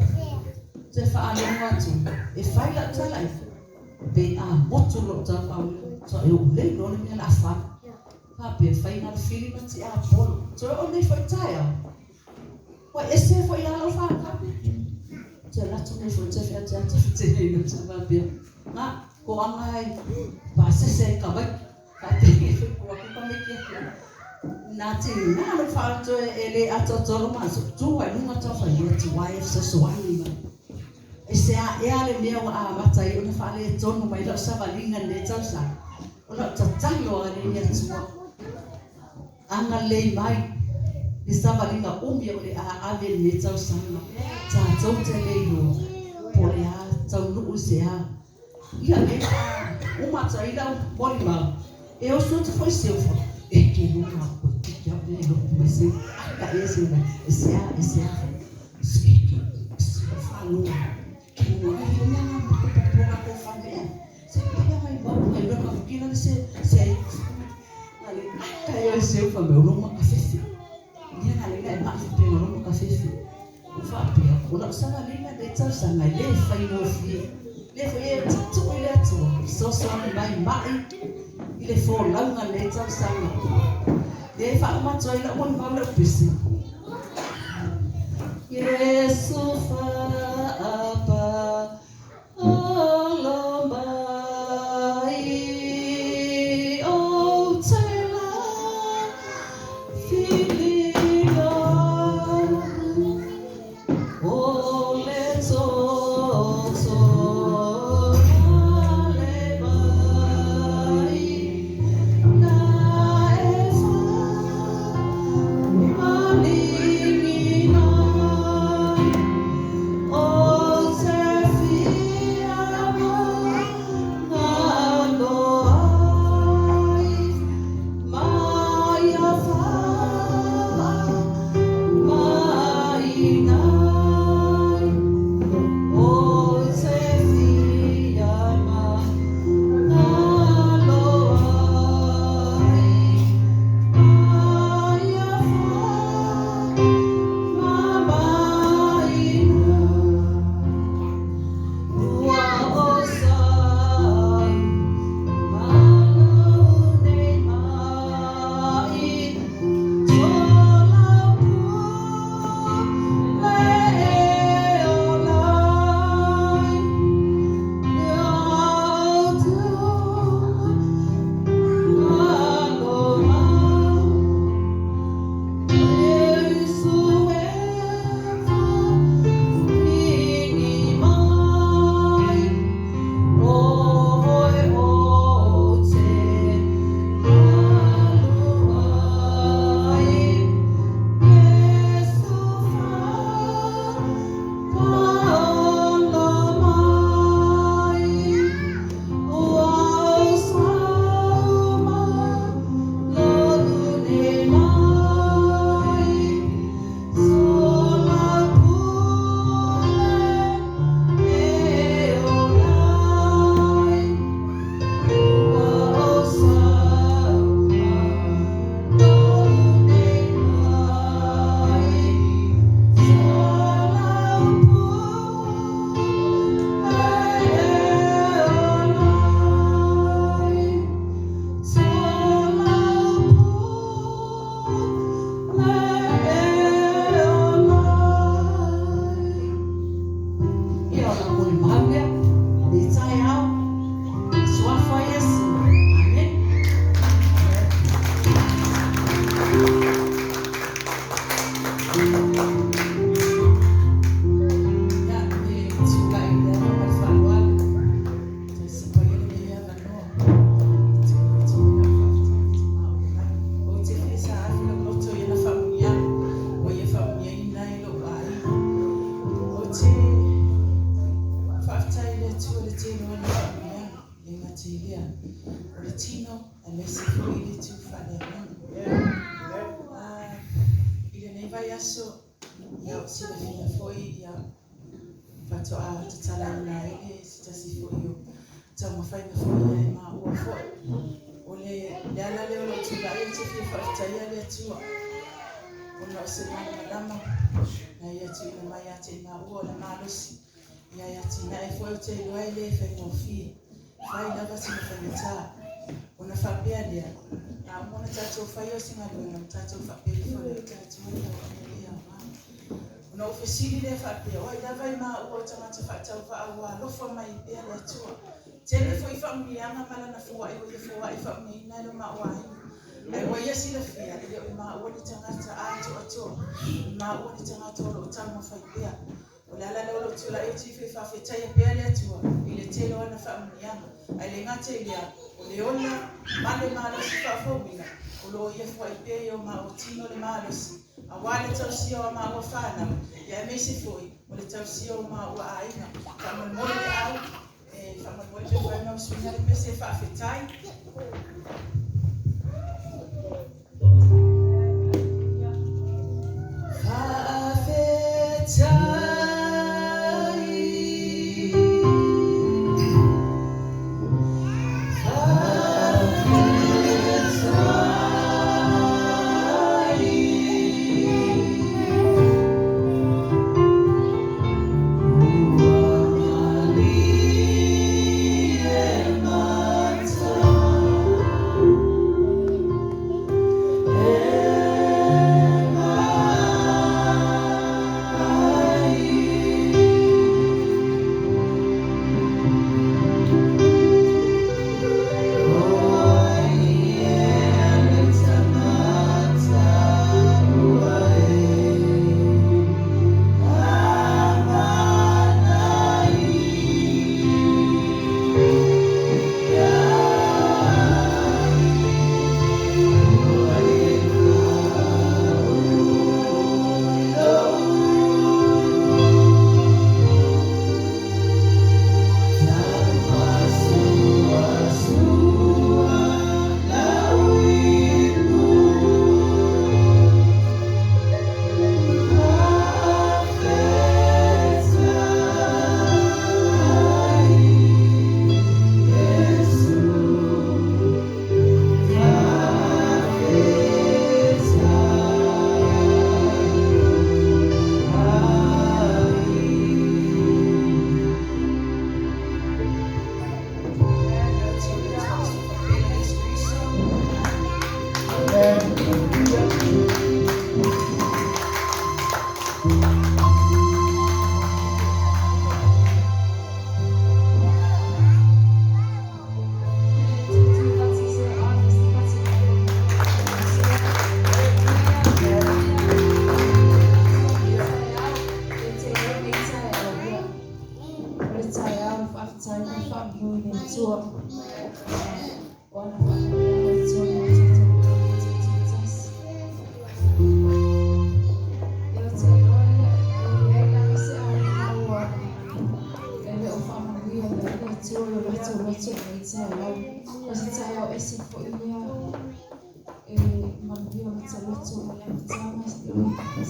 Te whaalongo atu. E whai la tala i. Pe a motu lo tau au. So e o le lo le mea la whai. Wha pe whai ngā whiri ma te a polo. So o nei whai taia. Wa e se whai alo whakapi. Te latu nei whai te whia te ata white nei no te whapea. Ngā, ko anga ai, pa sese ka wai. Ka te whai ko aku ka meki ake. Nā te ngā lo whaato e le ata toro maso. Tū ai lunga tau whai ia te wai e whasoani mai. E se a ea le mea wa a mata i ona whaale e tono mai lau savalinga ne tau sa. O lau tatalo a le ia tua. Anga lei mai. Le savalinga umi o le a ave ne tau sanga. Tā tau te lei loa. Po le a tau nuu se a. Ia le umata i lau mori mau. E o suatu foi seu fa. E ke nunga koe kiki au le loku mai se. Aka e se mai. E se a, e se a. Se ke, se whalunga. Ke nunga ai mea ngā mako papoga ko whamea. Se pea mai mau ngai loka kukila le se se ai. Ngā le seu fai mai o lou makafefe. Lea na ala ai ona e ma'i faapea o lou makafefe. Ou faapea, o lau savaliga lenei tausaga e le faigofie. Lea foi e tuutuu i le Atua e fesoasoani mai ma'i i le folauga i lenei tausaga. Lea e faauma atu ai lau molimau lau pese. Iesu faapa alo mai ou te la filiga o le toto ma le mai na e faamaligi ai o te fia magalo ai mai a faamaina ai o te fia magalo ai mai a faamaina ua osa malau nei mai tola pule e ola ai Iesu e faaligi mai o oe ou te alu ai Iesu faapaola mai ua o ma lou nei mai sola pule e ola ai ua o ma lou nei mai sola pule e ola ai sola pule e ola ai. Ia o lau molimau lea, le taeao, suafa Iesu. Amene. Ia, e tulai i le ava ma le faaaloalo, tausipa ai lenei avanoa i tulaga tonu e faafetai i Tama o le Lagi. Ou te fia saaafi lou loto i ana faamuniaga ua ia faamuniaina ai lou aiga. Ou te faafetai i le Atua i le tele o ana faamuniaga, e le gata i lea, o le tino aemaise foi i le itu faaleagaga. I lenei vaiaso, ia, ua silafia foi, ia, faatoa tatalaina ai le se tasi foi o taumafaiga foi ia e maua foi. O le le ala lea o lou tulai ou te fia faafetaia le Atua ona o se malamalama na ia tuuina mai ia te i maua o le malosi ia e atinae foi ou te iloa e le faigofie. Fai lava sina faigata ona faapea lea, a uma ona tatou faia o se galuega ona tatou faapea ifo lea o tatou e tauave le aoga. Ona ou fesili lea faapea, o ai lava i maua o tagata faatauvaa ua alofa mai pea le Atua. Tele foi faamuniaga ma lana foai ua ia foai faamuniaina ai lo maua aiga. Ae ua ia silafia, e le o i maua ni tagata atoatoa, o maua ni tagata o lo o taumafai pea. O le ala lea o lou tulai atu ifo e faafetaia pea le Atua i le tele o ana faamuniaga. Ae le gata i lea, o le ola ma le malosi faafouina, o lo o ia foai pea i o maua tino le malosi, aua le tausia o a maua fanau, ia aemaise foi o le tausia o maua aiga. Faamolemole le au, e faamolemole pe mafai ona usuina le pese faafetai. Faafetai. Faafetai.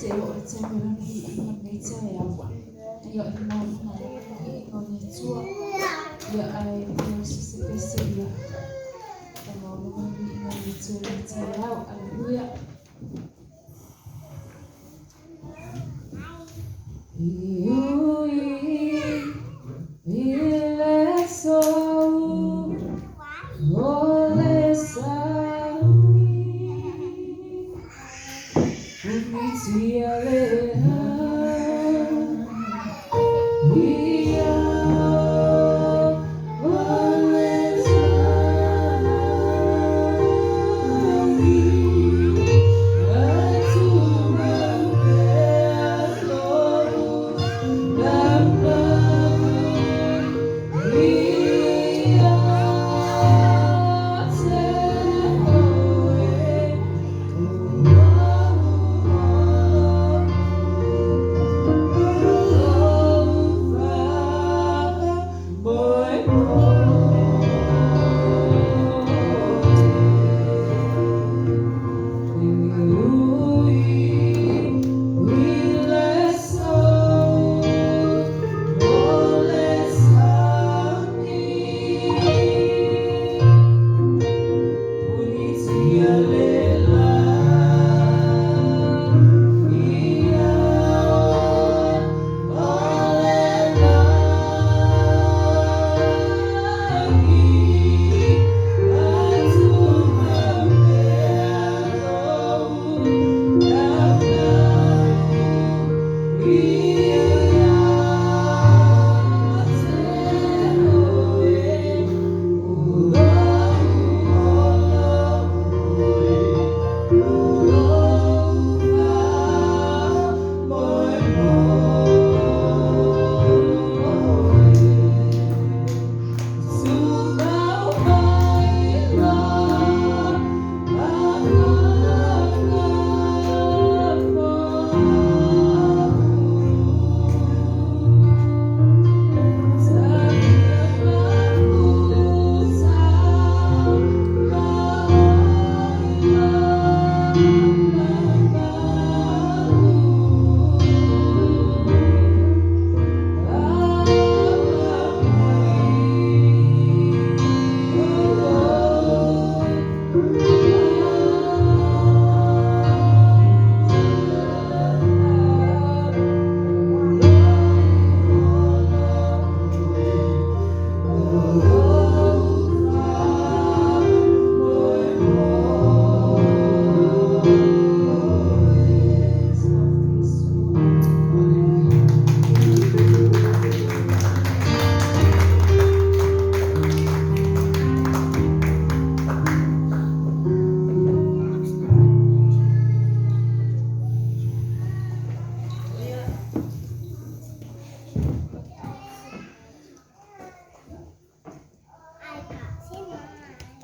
Seia oo i le taimi o Lana viiga i lenei taeao. Ia, e maualuga lava le viiga o le Atua. Ia, ae le o se se pese, ia, e maualuga le viiga o le Atua i lenei taeao. Aleluia. E ui i le aso o le sami, punitia le ia o le sami, atumau pea lou naunau ia te oe,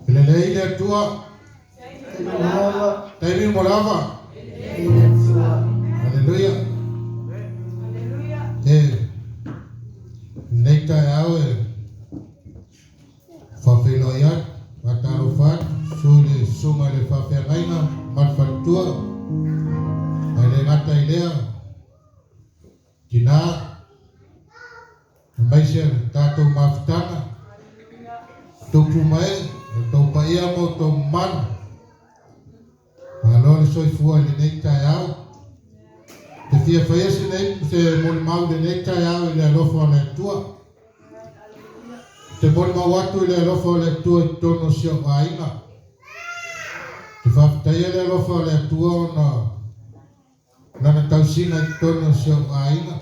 E lelei le Atua. Taimi mo lava. Aleluia. E lenei taeao e faafeiloai atu, faatalofa atu, susu i le susuga i le faafeagaiga ma le faletua. Ae le gata i lea, tinā, aemaise le tatou mafutaga, tupu ma ee, o outou paia ma outou mamalu. Malo le soifua i lenei taeao. Te fia faia se nei se molimau i lenei taeao i le alofa o le Atua. Te molimau atu i le alofa o le Atua i totonu o si ou aiga. Te faafetaia le alofa o le Atua ona lana tausiga i totonu o si ou aiga.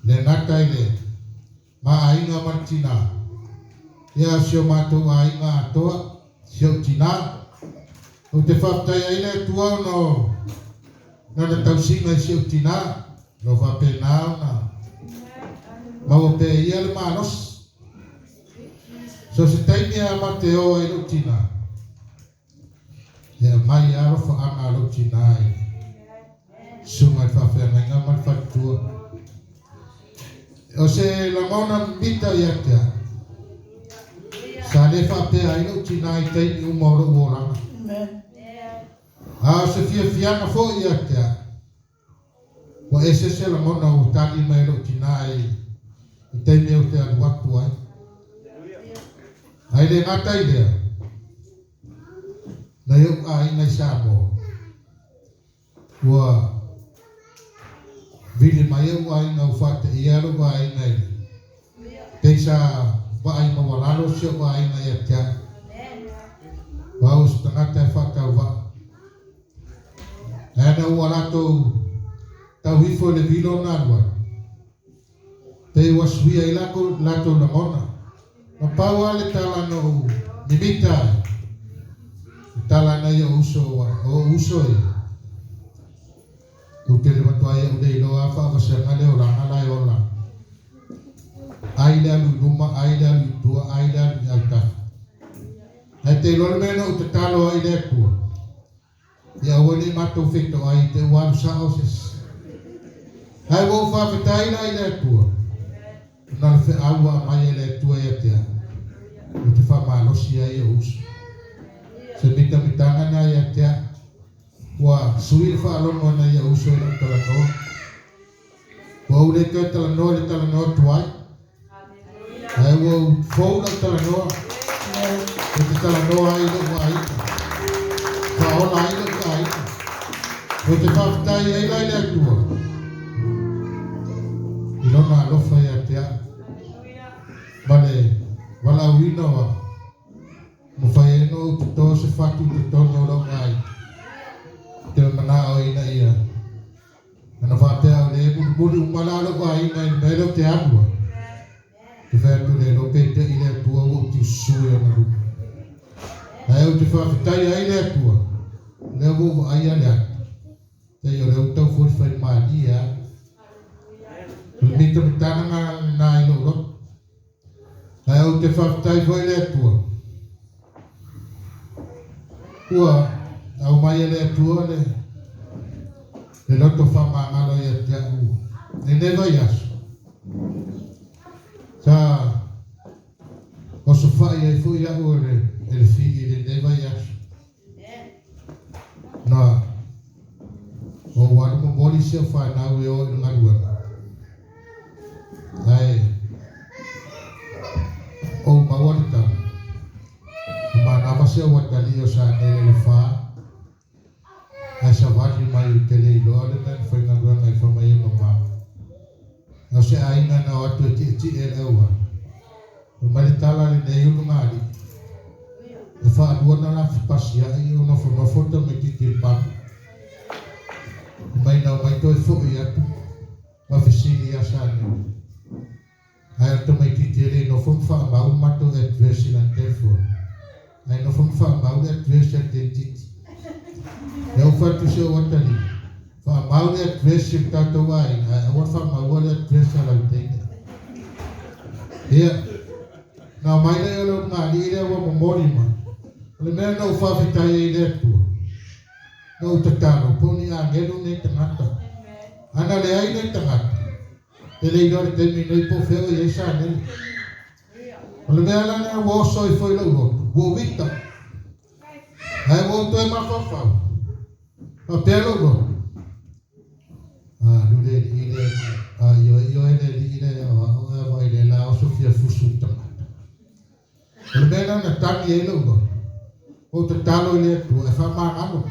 Le gata i le ma aiga ma le tinā. Ia si o matou aiga atoa, si ou tinā. Ou te faafetai ai le Atua ona o lana tausiga i si ou tinā. O lo o faapena ona maua pea e ia le malosi. So se taimi a ma te o ai lou tinā, e aumai lava alofaaga a lou tinā i le susuga i le faafeagaiga ma le faletua. O se lagona mimita ia te au, sa le faapea ai lou tinā i taimi uma o lou olaga. A o se fiafiaga foi ia te au, ua ese se lagona ua tali mai e lou tinā i taimi ou te alu atu ai. Ae le gata i lea, nai ou aiga i Samoa, ua vili mai ou aiga ua faateia lou aiga i le pei sa vaai maualalo si ou aiga ia te au. O au o se tagata e faatauvaa. Ae ana ua latou tau ifo i le vilo ona alu ai, pei ua suia ai latou lagona. Na pau lava le tala na ou mimita ai, le tala nai ou uso, o ou uso ia, ou te le matuai ou le iloa lava faavasega le olaga la e ola ai. Ai le alu i luma, ai le alu i tua, ai le alu i autafa. Ae te iloa le mea na ou tatalo ai i le Atua, ia aua ne i matou fetoai i te ua alu sao se isi. Ae ua ou faafetai la i le Atua, ona o le feau ua aumai e le Atua ia te au, ou te faamalosi ai ou uso. Se mitamitaga na ia te au, ua sui le faalogo a nai ou uso i lau talanoa. Ua ou le toe talanoa i le talanoa tuai, ae ua ou fou lau talanoa, ou te talanoa ai i lou aiga, faaola ai lou aiga. Ou te faafetai ai la i le Atua i Lona alofa ia te au, ma le valaauina o au, mafai ai ona ou toto se fatu i totonu o lou aiga, ou te manao ina ia Ana faapea o lea e mulimuli uma la lou aiga i le mea lea ou te alu ai, ou te fai atu le iloa pe te i le Atua ua ou tiususu i ona luma. Ae ou te faafetaia ai le Atua, lea ua ou vaaia le ata, pei o lea ua tau folifai malie lava. O le mitamitaga lena i lou loto. Ae ou te faafetai foi i le Atua, ua aumai e le Atua le, le loto faamagalo ia te au lenei vaiaso. Sa osofai ai foi au e le, e le fili i lenei vaiaso. Na ou alu momoli si au fanau e o i le galuega. Ae ou maua le tala, ua manava si au atalii o Sanele le fa, ae savali mai ou te le iloa le mea na faigaluega ai fai mai e mamao. A o se aiga na o atu e tietie i le auala, fai mai le tala lenei ulugalii, e faalua ona lafi pasiai o nofonofo le tamaitiiti i le pamu. Fai mai na omai toe foi atu ma fesili ia Sanele, ae o le tamaitiiti e le nofo ma faamau le matou address i lana telephone, ae nofo ma faamau le address a le tenititi. Lea ua fai atu si ou atalii, faamau le address i le tatou aiga, ae aua le faamaua le address a lau teine. Ia, na omai lea o le ulugalii lea ua momoli mai. O le mea na ou faafetai ai i le Atua, Na ou tatalo, po o ni agelu nei tagata. Ana leai nei tagata, e le iloa i le taimi nei po o fea o i ai Sanele. O le mea la lena ua oso ifo i lou loto, ua ou ita. Ae ua ou toe mafaufau, faapea lou loto, A, alu le alii lea, a ioe le alii lea o au ae vaai le la oso fia fusu i le tagata. O le mea lena na tagi ai lou loto, ua ou tatalo i le Atua e faamagalo.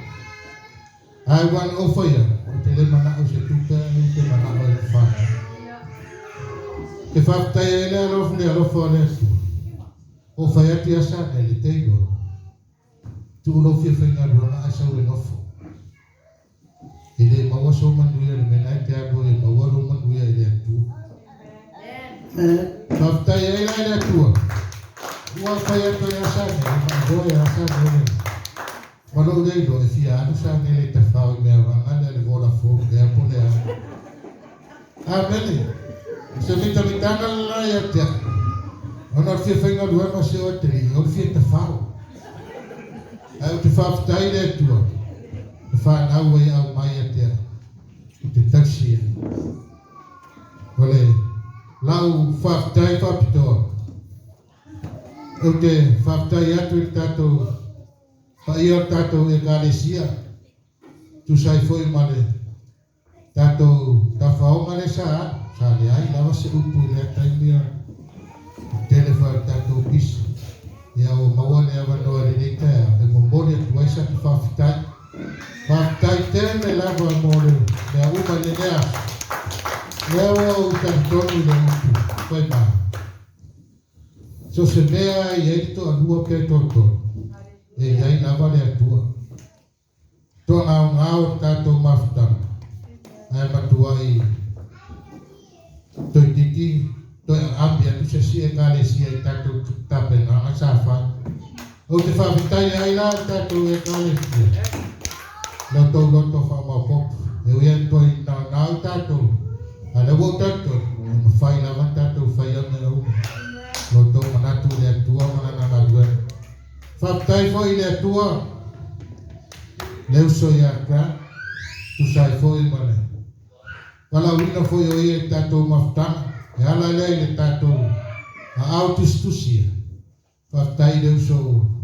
Ae ua na ou fai atu, ou te le manao i se tupe ae ou te manao i lou fanau. Te faafetai ai le alofa le alofa o le Atua. Ua ou fai atu ia Sanele, te iloa, tuu lou fia faigaluega ae sau e nofo. E le maua sou manuia i le mea lena e te alu ai e maua lou manuia i le Atua. Faafetai ai la i le Atua ua fai atu ai ia Sanele, maaloa ia Sanele. Ma lou le iloa e fia alu Sanele i tafao i mea vaga lea le Vodafone ea po le a. Amene. O se mitamitaga lena ia te au. Ona o le fia faigaluega o si ou atalii, o le fia tafao. Ae ou te faafetai i le Atua, le fanau ua ia aumai ia te au, ou te tausi ai. O le lau faafetai faapitoa, ou te faafetai atu i le tatou paia o le tatou Ekalesia. Tusa ai foi ma le tatou tafaoga lea sa alu, sa leai lava se upu i lea taimi a o tele foi o le tatou pisi. Ia ua maua le avanoa i lenei taeao e momoli atu ai sa te faafetai. Faafetai tele lava mo le mea uma i lenei aso. Lea ua ou talitonu i le upu fai mai, So se mea e i ai le toalua pe toatolu, e i ai lava le Atua. Toagaogao le tatou mafutaga, ae matuai toeitiiti toe aami atu se isi Ekalesia i tatou tapenaga sa fai. Ou te faafetai ai la i le tatou Ekalesia i lo outou loto faamaopoopo. E ui lava ina toe naonao tatou, a o lea ua ou talitonu, e mafai lava ona tatou faia mea uma. Lo outou manatu i le Atua ma Lana galuega. Faafetai foi i le Atua le uso ia Grant, tusa ai foi ma le valaauina foi o ia i le tatou mafutaga, e ala lea i le tatou aao tusitusia. Faafetai i le uso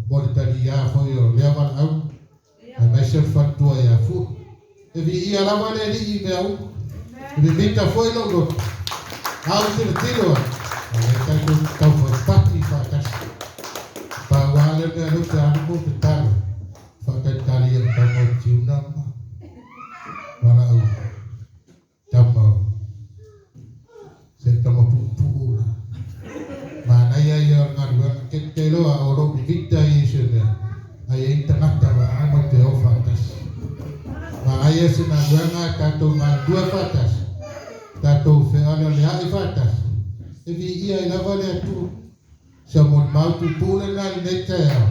mo le taliā foi o lea valaauga, aemaise o le faletua ia Fua. E viia lava le Alii i mea uma. E mimita foi lou loto, a ou tilotilo atu, o lea tatou te taufai pati faatasi. Pau lava le mea lea ou te alu ma ou tatalo, faatalitali i au tama o Tiuna ma Valaau, tama o se tama puupuu la. Manaia ia o le galuega, te iloa o lou mimita ia i se mea, Ai ai ni tagata vaega ma te o faatasi. Manaia se galuega a tatou galulue faatasi, tatou fealealea'i faatasi, e viia ai lava le Atua. Si au molimau pupuu lena i lenei taeao,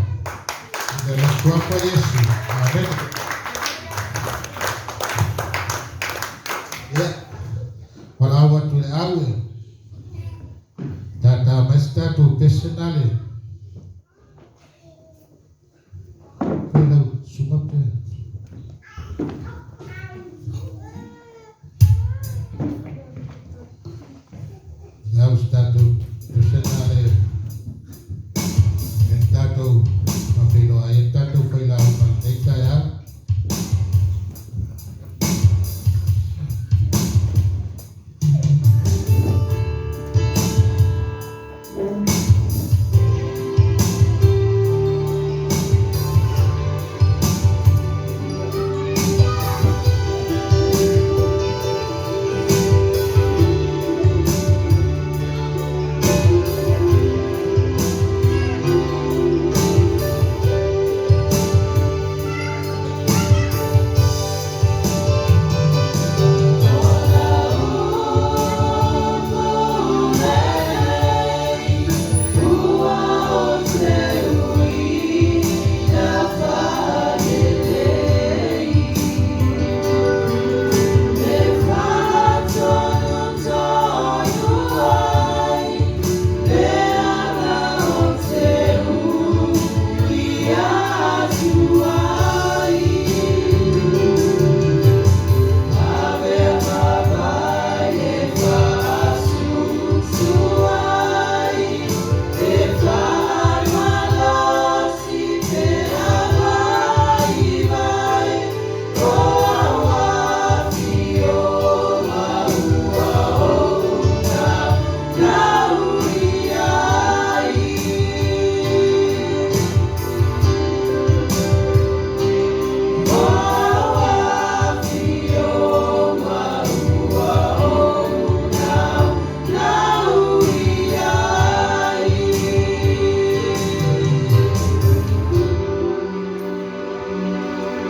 i le lotu apa Iesu. Amene. Ia, valaau atu i le au e tātā mai se tatou pese na le Fai lau susuga pe. Lau se tatou pesena le e tatou faafeiloai ai le tatou failauga i lenei taeao.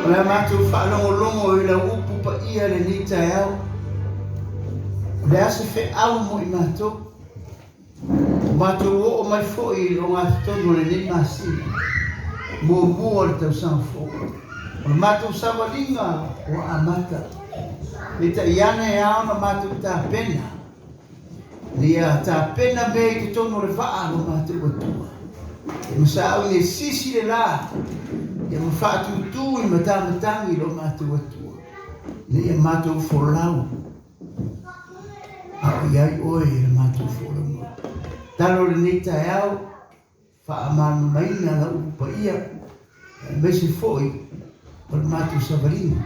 O le a matou faalogologo i lau upu paia i lenei taeao. O le a se feau mo i matou? Ua matou oo mai foi i le ogatotonu o lenei masina muamua o le tausaga fou. O le matou savaliga ua amata. Peitai ane e ao ona matou tapena, ina ia tapena mea i totonu o le vaa a lo matou Atua. Ia masaau ina sisi le la, ia ma faatutū i matamatagi lo matou Atua, ina ia matou folau. A o i ai oe i le matou folauga. Talo lenei taeao, faamalamalamaina lau upu paia, aemaise foi o le matou savaliga.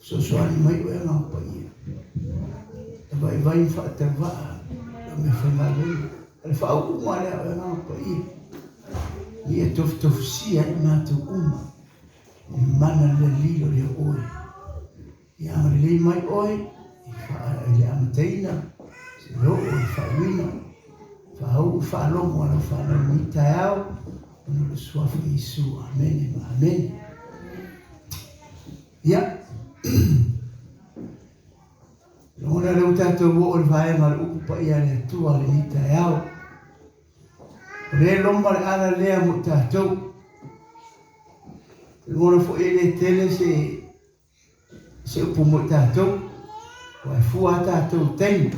Fesoasoani mai oe Agaga Paia e vaivai ma faatauvaa lau meafaigaluega. O le faauuga lea o oe Agaga Paia ina ia tofutofusia ai matou uma i le mana le lilo lea o oe. Ia agalelei mai oe i le amataina seia oo i le faaiuina. Faauu i faalogo a lau fanau i lenei taeao ona o le Suafa Iesu. Amene ma amene. Ia, lagona lea ua tatou oo i le vaega o le upu paia a le Atua i lenei taeao. O lea e loma le ala lea mo i tatou. Lagona foi e le tele se se upu mo i tatou, ua e fua a tatou i taimi.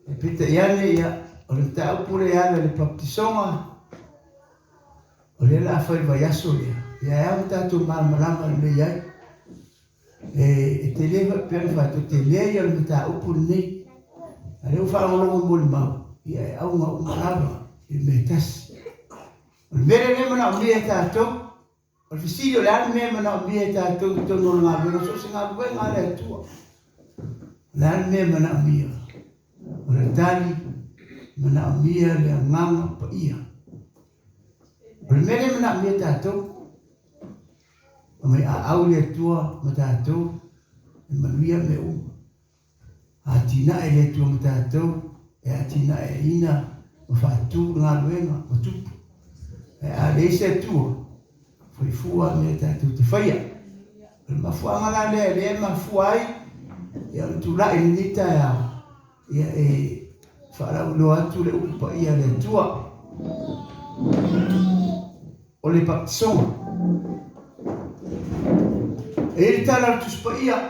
E peitai ane, ia, o le mataupu lea e ala i le baptisoga, o lea o le a fai i le vaiaso lea, ia e ao ona tatou malamalama lelei ai. E, e tele foi pei ona fai atu, e tele ia o le mataupu lenei. A o lea ua faalogologo molimau, ia e auga uma lava i le mea e tasi. O le mea lea e manaomia e tatou, O le fesili, o le a le mea e manaomia e tatou i totonu o le galuega, so o se galuega a le Atua? O le a le mea e manaomia? O le tali, manaomia le Agaga Paia. O le mea lea e manaomia e tatou, mai a au le Atua ma tatou, e manuia mea uma. Atinae le Atua ma tatou e atinaeina ma faatu le galuega ma tupu. Ae a leai se Atua, fai fua mea tatou te faia. O le mafuaaga la lea lea e mafua ai ia ona tulai i lenei taeao ia e faalauiloa atu le upu paia a le Atua. O le baptisoga. E i ai le tala o le Tusi Paia.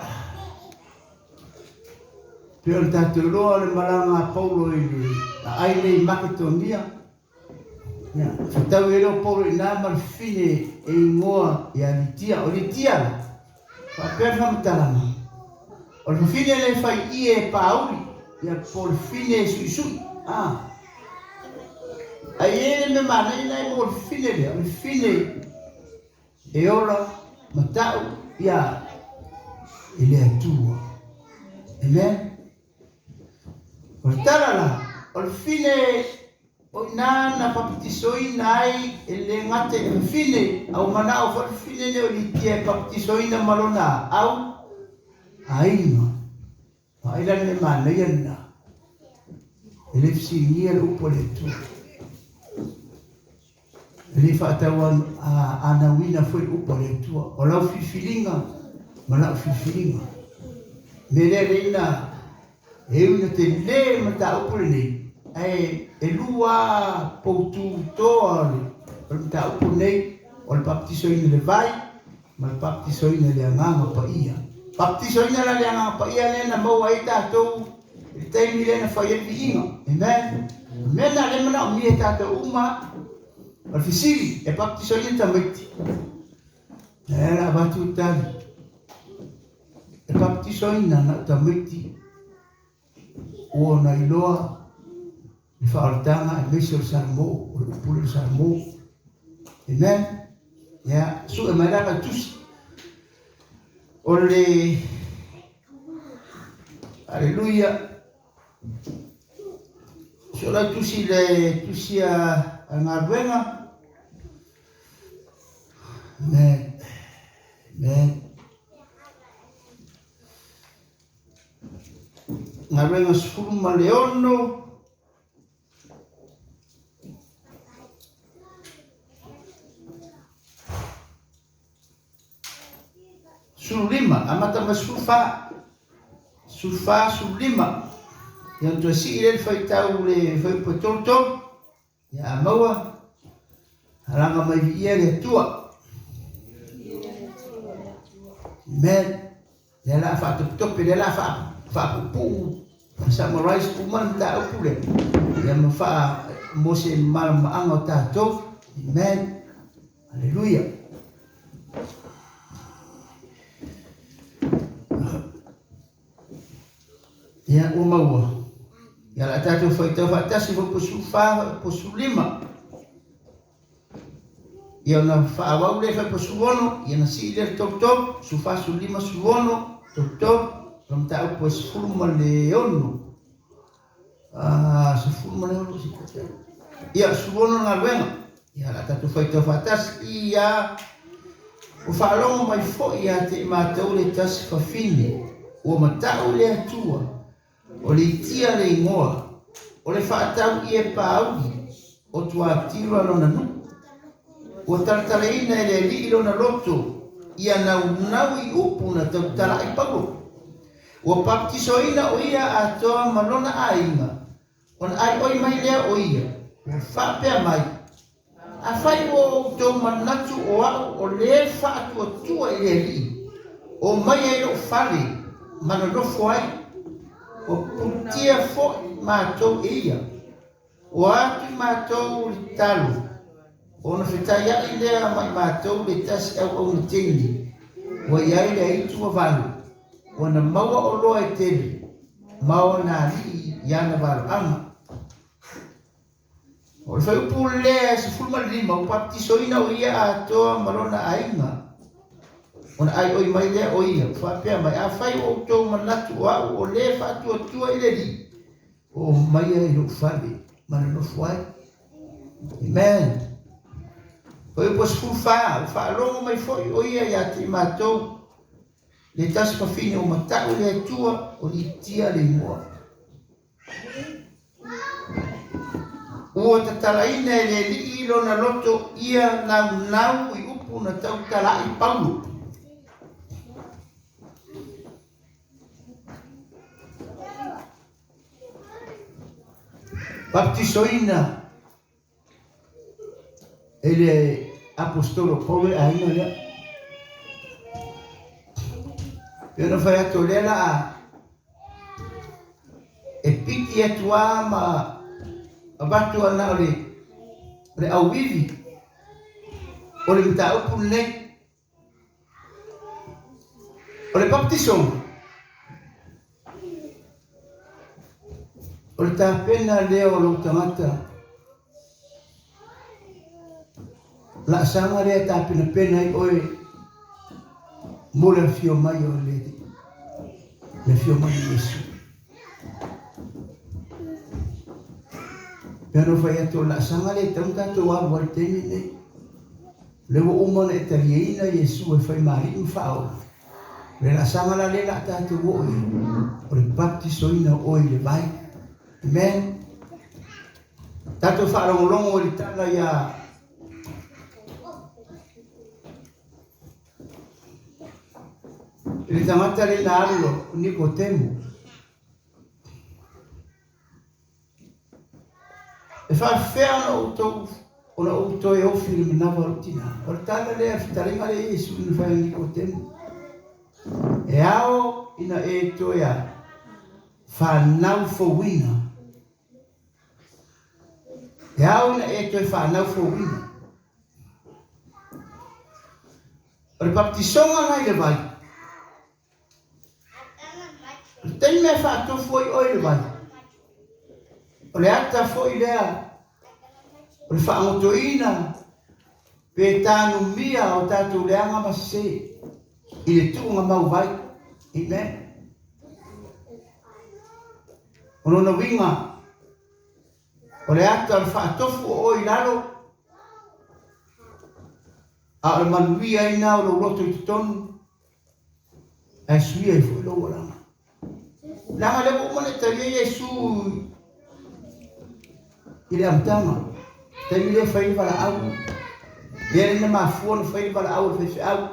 Pei ona tatou iloa le malaga a Paulo i le aai lea i Maketonia, ia, fetaui ai lea o Paulo i ina ma le fafine e igoa ia Litia. O Litia la, faapea le faamatalaga, o le fafine lea e fai ie e Pauli, ia, po o le fafine e suisui. A. Ae i ai le mea manaia lena e maua i le fafine lea, o le fafine E ola ma ta'u ia i le Atua. Amen. O le tala la, o le fine o ina na papatisoina ai e le gata i le fine, a ua mana'o foi le fine nei o Litia e papatisoina ma lona au aiga. Vaai la le mea manaia lena. E le fesiligia le upu a le Atua. E le faatauanauina foi le upu a le Atua. O lau filifiliga ma la'u filifiliga. Mea lea lea ina e ui ina tele le mataupu lenei, ae e lua poutu toa o le mataupu lenei, o le baptisoina i le vai ma le baptisoina i le Agaga Paia. Baptisoina la i le Agaga Paia lea na maua ai tatou i le taimi lea na fai ai le viiga. Amen. O le mea lena lea e manaomia e tatou uma, o le fesili, e baptisoina tamaiti? Lea la avatu le tali. E baptisoina na o tamaiti ua ona iloa le faaolataga aemaise o le Salamo, o le upu lea o le Salamo. Amen. Ia, sue mai la lau tusi. O le Aleluia. So lau tusi le tusi a galuega. Amen. Amen. Galuega 16. 15, amata mai 14, 14, 15. Ia ona toe sii lea le faitau le fuaiupu e 33. Ia a maua, alaga mai viia le Atua. Amen. Lea la a faatopetope, lea la a faapuupuu, summarize uma le mataupu lea. Ia ma faa mo se malamaaga o tatou. Amen. Haleluia. Ia, ua maua. Ia, la tatou faitau faatasi foi po 14, po 15. Ia ona faaauau lea fai po 16, ia na sii lea le 33, 14, 15, 16. Tolutolu, o le mataupu e 16, 16, ia, 16 le galuega. Ia, o le a tatou faitau faatasi. Ia, ua faalogo mai foi ia te i matou le tasi fafine, ua mata'u i le Atua, o Litia le igoa, o le faatau iepauli o Tuatira lona nuu. Ua talatalaina e le Alii lona loto ia naunau i upu na tautala ai Paulo. Ua baptisoina o ia atoa ma lona aiga, ona aioi mai lea o ia, ua faapea mai, Afai ua outou manatu o au o le faatuatua i le Alii, omai ai lou fale ma nonofo ai, ua putia foi matou e ia. Ua atu i matou le talo, ona fetaiai lea ma i matou le tasi auauna teine, ua i ai le aitu ua valu, ua na maua oloa e tele, ma ona alii i ana valoaga. O le fuaiupu lea e 15, ua baptisoina o ia atoa ma lona aiga, ona aioi mai lea o ia, ua faapea mai, Afai ua outou manatu o au o le faatuatua i le Alii, Omaia i lou fale ma nonofo ai. Amen. Fuaiupu 14, ua faalogo mai foi o ia ia te i matou, le tasi fafine ua mata'u i le Atua, o Litia le igoa. Ua tatalaina e le Alii lona loto ia naunau i upu na tautala ai Paulo. Baptisoina e le Aposetolo Paulo le aiga lea. Pei ona fai atu o lea la e piki atu lava ma avatu ana o le auivi o le mataupu lenei. O le baptisoga, o le tapena lea o lou tagata laasaga lea e tapenapena ai oe mo le afio mai o le le afio mai o Iesu. Pei ona fai atu o le laasaga lea e tatau ona tatou alu ai i le taimi lenei. O lea ua uma ona e taliaina Iesu e fai ma Alii ma Faaola. O le laasaga la lea o le a tatou oo i ai, o le baptisoina o oe i le vai. Amen. Tatou faalogologo i le tala ia i le tagata lea na alu o Nikotemo. E faafefea ona outou ona ou toe ofi i le manava o lou tinā? O le tala lea, fetalaiga lea a Iesu na fai ia Nikodemo. E ao ina e toe a fanau fouina. E ao ina e toe fanau fouina. O le baptisoga la i le vai, O le taimi e faatofu ai oe i le vai, o le ata foi lea o le faagotoina pe tanumia o tatou leaga ma sese i le tuuga mau vai. Amen. O lona uiga, o le ata o le faatofu o oe i lalo, a o le manuia ai na o lou loto i totonu, Ae suia ai foi lou olaga. Leaga lea ua uma ona e talia Iesu i le amataga. Taimi lea e fai le valaau. Lea na mafua ona fai le valaau a le faifeau.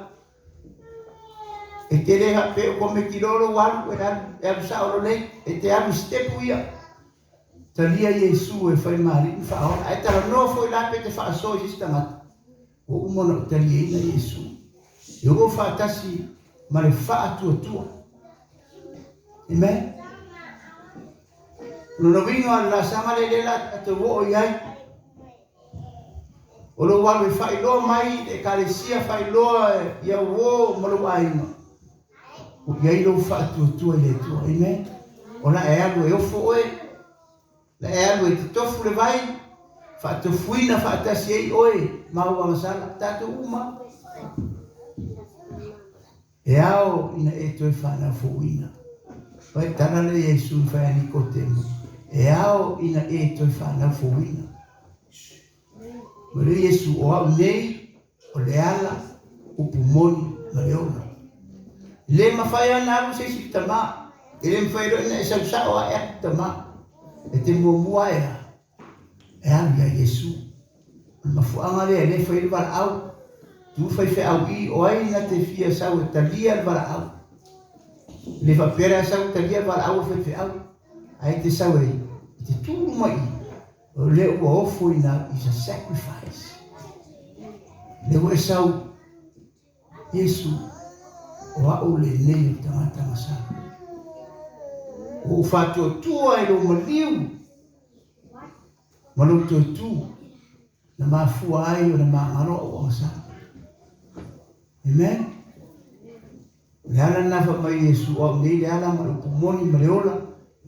E te le hape o kometi loa lou alu, e alu, e alu sao lo nei, e te alu i stepu ia. Talia Iesu e fai ma alii ma faaola. Ae talanoa foi la pe te faasoa i se isi tagata. Ua uma ona ou taliaina Iesu. E o faatasi ma le faatuatua. Amen. O lona uiga o le laasaga lea lea la tatou oo i ai. O lou alu e faailoa mai i le ekalesia, faailoa i au uo ma lou aiga. Ua i ai lou faatuatua i le Atua. Amen. O la e alu e ofo oe. La e alu e totofu le vai, faatofuina faatasi ai oe ma ou agasala, tatou uma. E ao ina e toe fanau fouina. Pai tala le Iesu na fai a Nikotemo, E ao ina e toe fanau fouina. Ma le Iesu, o au nei, o le ala, upu moni, ma le ola. E le mafai lava ona alu se isi i le Tama. E le mafai loa ina e sau sao ae atu le Tama. E te muamua ae a, e alu ia Iesu. O le mafuaaga lea e le fai ai le valaau. Tu faifeau i, o ai na te fia sau e talia le valaau. E le faapea le a sau e talia le valaau a faifeau, ae te sau e te tu luma i, o lea ua ofo ina is a sacrifice. Lea ua e sau, Iesu, o a'u lenei o le tagata agasala. Ua ou faatuatua i lou maliu ma lou toe tu na mafua ai ona magalo a'u agasala. Amen. O le ala lena fai mai Iesu, o a'u nei le ala ma le upu moni ma le ola,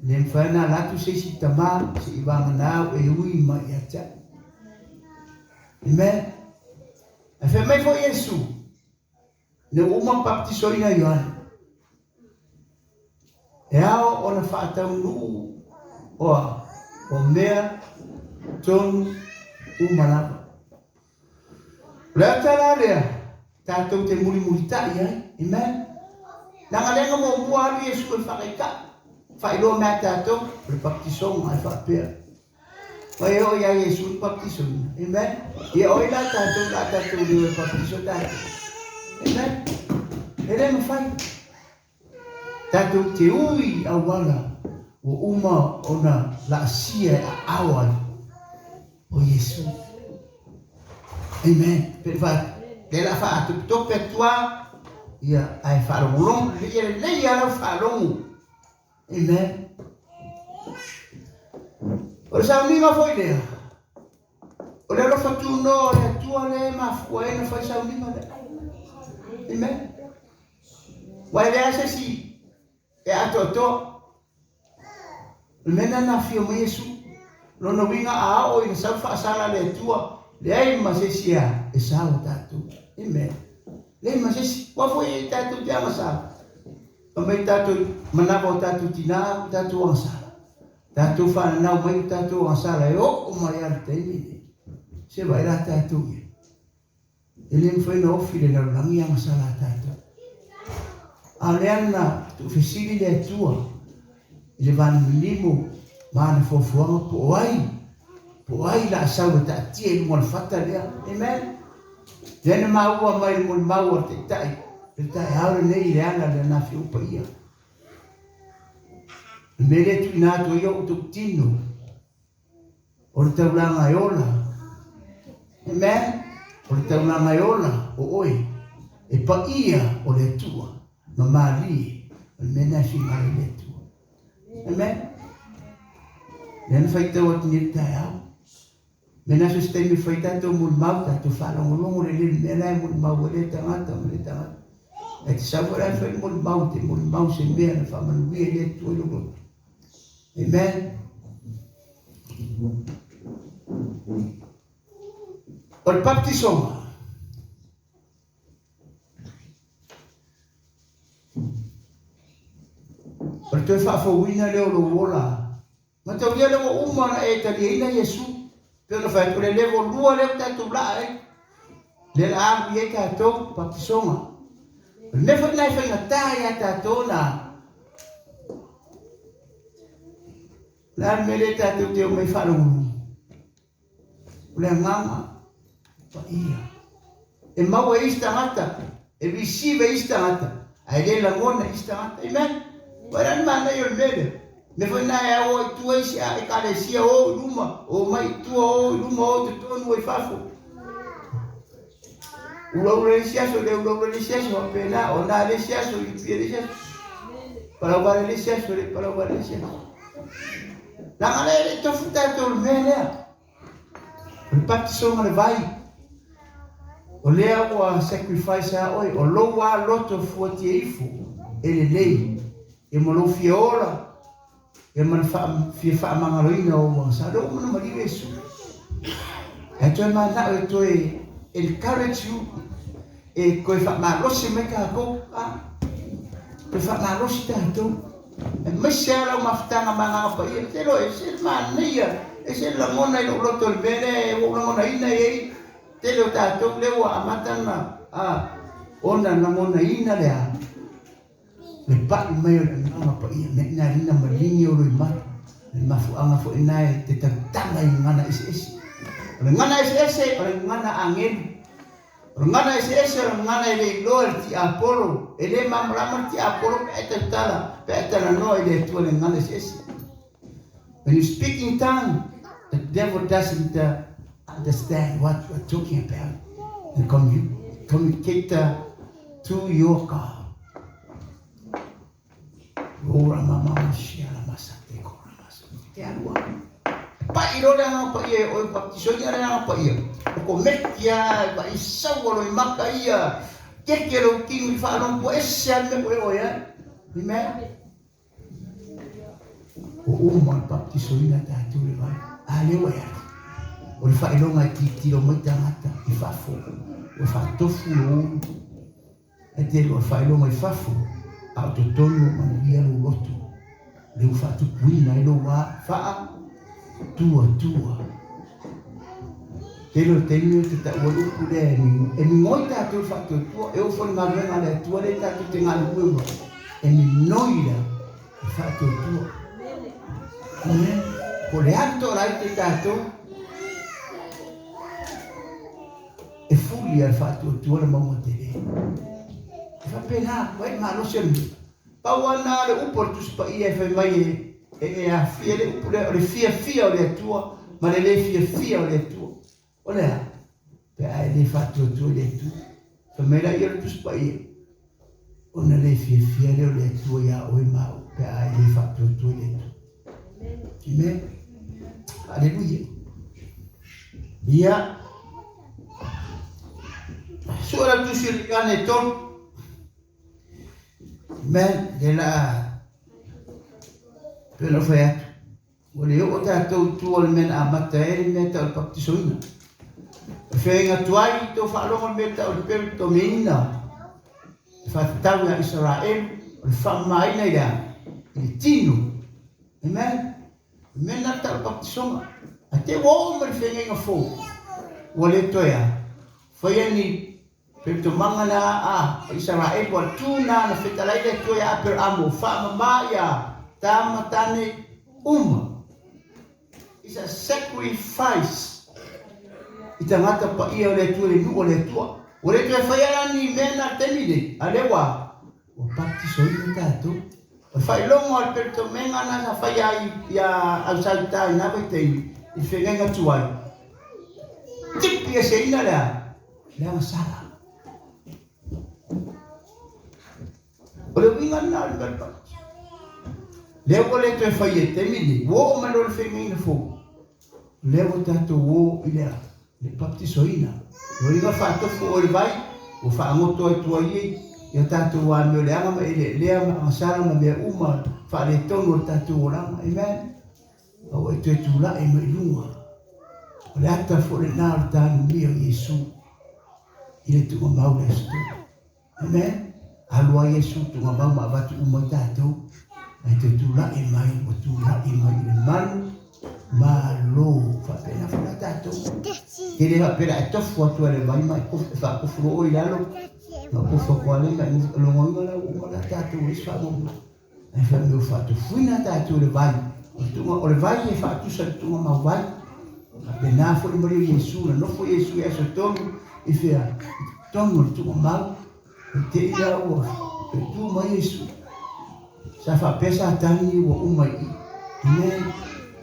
e le mafai ona ala atu se isi tama se'i vagana au e ui mai ia te a'u. Amen. Ae fai mai foi Iesu, ina ua uma baptisoina Ioane, e ao ona faataunuu oa o mea tonu uma lava. O le ata la lea tatou te mulimulitai ai. Amen. Leaga lea na muamua alu Iesu e faakaikaʻi, faailoa mea a tatou, o le baptisoga e faapea. Mai e oo ia Iesu le baptisoina. Amen. Ia o ai la tatou la tatou leo e baptiso tatou. Amen. E le mafai. Tatou te ui auala ua uma ona laasia e aao ai o Iesu. Amen. Pe fa le la fa atu tope atu ia ai faalogologo lelei lelei a lau faalogo. Amen. O le sauniga foi lea, o le alofa tunoa o le Atua lea e mafua ai ona fai sauniga lea. Amen. Ua e leai se isi e atoatoa. O le mea lena na afio mai Iesu. Lona uiga a oo ina sau faasala a le Atua, leai ma se isi e sao tatou. Amen. Leai ma se isi. Ua foi e tatou te agasala. Fai mai tatou manava o tatou tina o tatou agasala. Tatou whananau mai o tatou agasala e oo mai a le taimi nei. Se vaai la tatou ia. E le mafai ona ofi le lalolagi agasala a tatou. A o lea na tuufesili le Atua i le vanimilimo ma ana fuafuaga po o ai, po o ai la sau e taatia i luga o le fata lea. Amen. Lea na maua mai le molimau a le Taitai i le taeao lenei i le ala le Lana Afioga Paia. O le mea lea e tuuina atu ai ou tautino, o le taulaga e ola. Amen. O le taulaga e ola o oe, e paia o le Atua, ma malie, o le mea lena e finagalo ai le Atua. Amen. Lea na faitau atu nei le taeao. Mena so se taimi e fai tatou molimau, tatou faalogologo lelei i le mea la e molimau ai lea tagata ma lea tagata. Ae te sau foi la e fai le molimau, te molimau se mea na faamanuia i le Atua i lou loto. Amen. O le baptisoga, o le toe faafouina lea o lou ola. Mataulia lea ua uma ona e taliaina Iesu, pei ona fai atu, o le level 2 lea ua tatou laa ai, lea la alu i ai tatou, baptisoga. O le mea foi lena e faigata ia tatou na, o le a le mea lea tatou te omai faalogologo? O le agaga paia. E maua e isi tagata, e receive e isi tagata, ae le lagona e isi tagata. Amen. Ua le manaia o le mea lea. Mea foi na e ao i tua isi a ekalesia o i luma, o mai i tua o i luma o i totonu o i fafo. Ulaula le isi aso, le ulaula le isi aso, faapena, o na le isi aso, i pia le isi aso. Palauvale le isi aso, le palauvale le isi aso. Leaga lea e le tofu tatou i le mea lea. O le baptisoga le vai. O lea ua sacrifice a oe, o lou a loto fuatia ifo e lelei, e ma lou fia ola, e ma le fia faamagaloina o ou agasala. Lea ua uma ona maliu Iesu. Ae toe manao e toe encourage you. e toe faamalosi mai tatou, a, toe faamalosi tatou. Aemaise lava lau mafutaga ma Agaga Paia, te iloa ese le manaia, ese le lagona i lou loto i le mea lea ua ou lagonaina i ai tele o tatou lea ua amata ona, a, ona lagonaina le a, le pai mai o le Agaga Paia, mea ina lina maligi o loimata, le mafuaaga foi lena e te tautala i gagana eseese. O le gagana eseese, o le gagana agelu. O le gagana eseese o le gagana e le iloa e le tiapolo, e le malamalama le tiapolo pe a e tautala, pe a e talanoa i le Atua i le gagana eseese. When you speak in tongue, the devil doesn't understand what you are talking about and communicate to your God. Ora mama shia la masa te kora masa. Te alua. Pai lo le anga pa ia o baptiso ia le anga pa ia. O ko mekia pa i saua lo i maka ia. Keke lo kingu i whaalong po ese a me o ia. Amen. O uma le baptisoina tatou le vai. A lea ua e alu. O le faailoga e tilotilo mai tagata i fafo. Ua faatofu lou ulu. E te lua faailoga i fafo, a o totonu o manuia lou loto. Le ua faatupuina ai lou a faa tuatua. Tele o le taimi ou te taua le upu lea e e migoi tatou i le faatuatua. E oo foi i le galuega a le Atua lea tatou te galulue ma e minoi la le faatuatua. Amen. Po o le a le toalaiti o tatou e fuli a le faatuatua le mauga tele. E faapena, ua e malosi o le mea. Pau lava lena le upu a le Tusi Paia e fai mai e, e, e aafia le upu lea, o le fiafia o le Atua ma le le fiafia o le Atua. O le a? Pe a e le faatuatua i le Atua. Fai mai laia o le Tusi Paia, ona le fiafia lea o le Atua iā oe ma au, pe a e le faatuatua i le Atua. Amen. Aleluia. Ia. Sua la tusi o le Ioane 3. Amen. Le la pe na fai atu. Ua le oo tatou i tua o le mea na amata ai le mea tau o le baptisoina. O le feagaiga tuai i tou faalogo le mea tau o le perutomeina. E faatatau ia Isaraelu o le faamamaina i le a? I le tino. Amen. O le mea lena tau o le baptisoga. Ae te ua oo mai le feagaiga fou, ua le toe a? Faia ni Perutomaga na a Isaraelu ua tu na na fetalai le Atua ia Aperamo, faamama ia tama tane uma. It's a sacrifice i tagata paia o le Atua i le nuu o le Atua. Ua le toe faia la ni mea na taimi nei, a lea ua ua baptisoina tatou. O le faailoga o le perutomega na sa faia ai ia Ausaita i na vaitaimi i le feagaiga tuai, tipi eseina le a? Le agasala. O le uiga lena o le mea o le Lea ua le toe fai e taimi nei, ua oo mai loa le feagaiga fou. Lea ua tatou o i le a? Le baptisoina. Lona uiga faatofu oe i le vai, ua faagoto ai tua i i o tatou amio leaga ma eleelea ma agasala ma mea uma faaletonu o le tatou olaga. Amen. A ua e toe tulai mai i luga. O le ata foi lena o le tanumia o Iesu i le tuugamau i le Aso Tolu. Amen. Alu ai Iesu tuugamau ma avatu uma i tatou, ae toe tulai mai, ua tulai mai i le malu malo. Faapena foi la tatou. E le faapea la e tofu atu ai le vai ma e faakofu loa oe i lalo, ma kofu atu lava le ma e logoina la ua uma la tatou e isi faamoemoe. Ae fai mai ua faatofuina tatou i le vai. O le tuuga, o le vai e faatusa i le tuugamau vai. Faapena foi le malie o Iesu, na nofo Iesu i aso tonu i fea? I totonu o le tuugamau. E te i la ua e tu mai Iesu. Sa faapea Satani ua uma i i. Amen.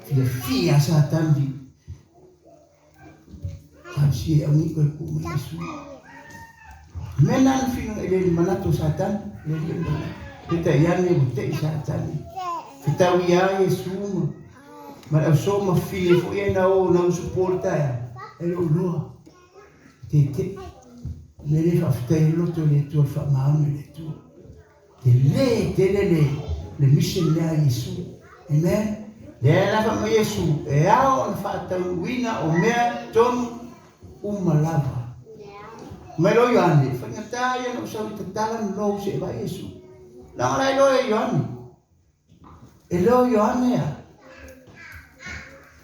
Fiafia Satani. Talosia e aunii koe ku mai Iesu. Mea na na whina e le manatu o Satani, le le manatu. Peitai ane ua tei Satani. Fetau ia Iesu ma, ma le auso ma whine foi e na o na usu pō le taeao. E le o iloa. Te te. Me le whaafetai e loto le Atua, le whaamaoni le Atua. Tele tele le le mission lea a Iesu. Amen. Lea la fai mai Iesu, e ao ona faataunuuina o mea tonu uma lava. Mai loa Ioane, e faigata ia ona ou sau e tatala na lou se e vaai Iesu. Leaga la e iloa e Ioane. E iloa Ioane a.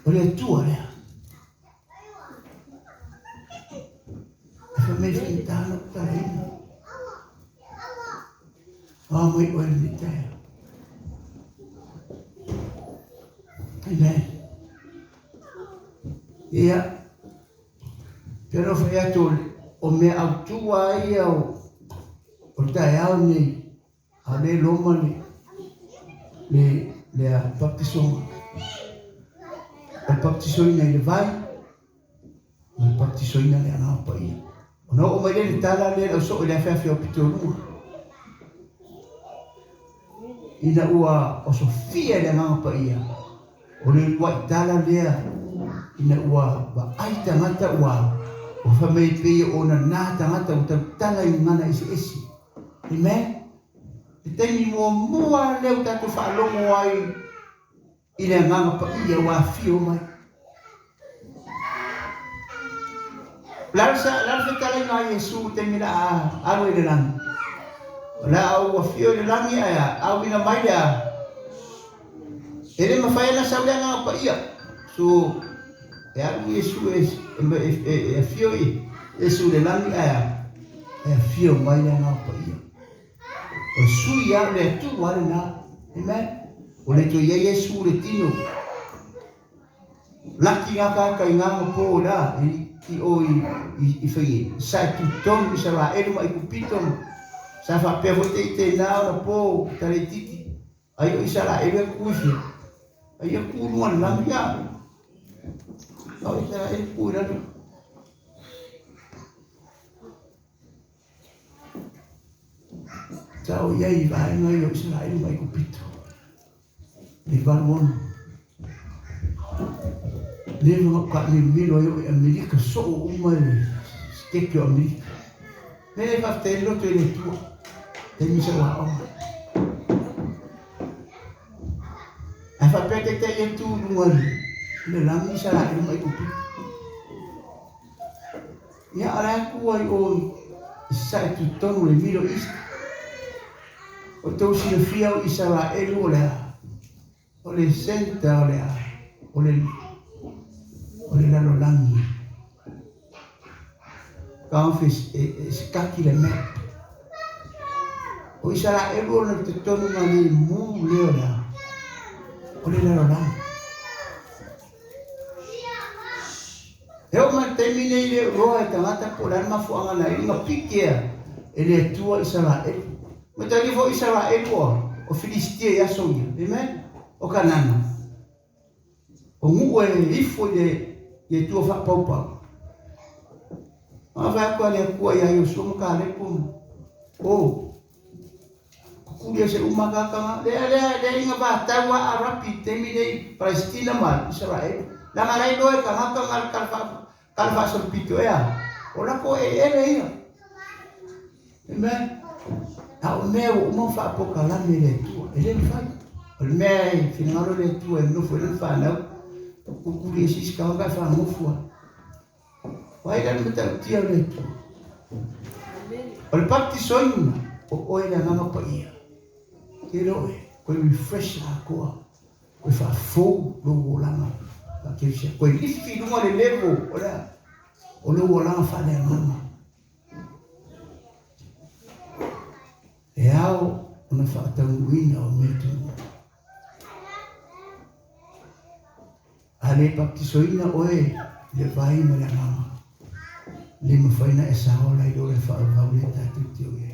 O le Atua lea. E fai mai faigata ona ou tatalaina. O a mai oe lenei taeao. Amen. Ia, Pei ona fai atu o mea autu lava ia o le taeao lenei, a o lea e loma le baptisoga. O le baptisoina i le vai ma le baptisoina i le Agaga Paia. Ona oo mai lea i le tala lea lau soo i le afeafe o Pitolua. Ina ua osofia e le Agaga Paia, o le uluai tala lea ina ua vaai tagata ua fai mai pei o nana tagata ua tautala i gagana eseese. Amen. Le taimi muamua lea ua tatou faalogo ai i le Agaga Paia ua afio mai. O le a le fetalaiga a Iesu i le taimi o le a alu ai i le lagi? O le a ou afio i le lagi ae a auina mai le a? E le mafai ona sau le Agaga Paia. So, e alu Iesu e afio Iesu i le lagi ae a? E afio mai le Agaga Paia. O le sui lava o le Atua lena. Amen. Ua le toe i ai Iesu i le tino. Laki ngā kākā i ngā mapō la i o i whai sa e tūtonu i sa rā elu ma i kupito sa whapea foi te i tēnā ona pō tare titi ai o i sa rā elu e kuifi ai e kū runga le langi a au i sa rā elu kū i raro Sa o i ai i vaenga i o Isaraelu ma Aikupito. I 86. Leva na kaamilomilo ai o i Amerika soo uma i le Setete o Amerika. Mea lea e faafetai ai le loto i le Atua. Taimi sa ou aoga. Ae faapea taitai atu i luga i le lagi Isaraelu ma Aikupito. Ia, o la e tu ai o i sasae tutonu le Middle East. O tou silafia o Isaraelu o le a? O le center o le a? O le, o le lalolagi. Kaofe e sikaki le map. O Isaraelu o le totonu nga le mu lea o le a? O le lalolagi. E oo mai le taimi nei le uloa e tagata po o le a le mafuaaga na ai ina piki ea e le Atua Isaraelu. Mataulia foi Isaraelu o Filistia i aso ia. Amen? O Kanana. O nuu e ifo i le Atua faapaupau. A fai atu a le Atua ia Iosua ma Kalepo, o, Kukuli ai se uma kakanga. Lea lea lea inga vatau a Arapi taimi nei Palestina ma Israel. Leaga la iloa e tagata nga le tala fa tala faasolopito ea. O lako eleele ia. Amen. A o mea ua uma ona faapokalame e le Atua, e le mafai. O le mea e finagalo le Atua e nofo ai lana fanau, kukuli ai se isi tagata ae fagofo ai. O ai la le matautia o le Atua? O le baptisoina o oe le Agaga Paia. Te iloa oe, koe refresh atoa, koe faafou lou olaga faakerisiano, koe lifi i luga le level o le a? O lou olaga faaleagaga. E ao ona faataunuuina o mea tonu. A le baptisoina oe i le vai ma le Agaga, le mafai ona e saola i lo le faaauau lea tatou te o i ai.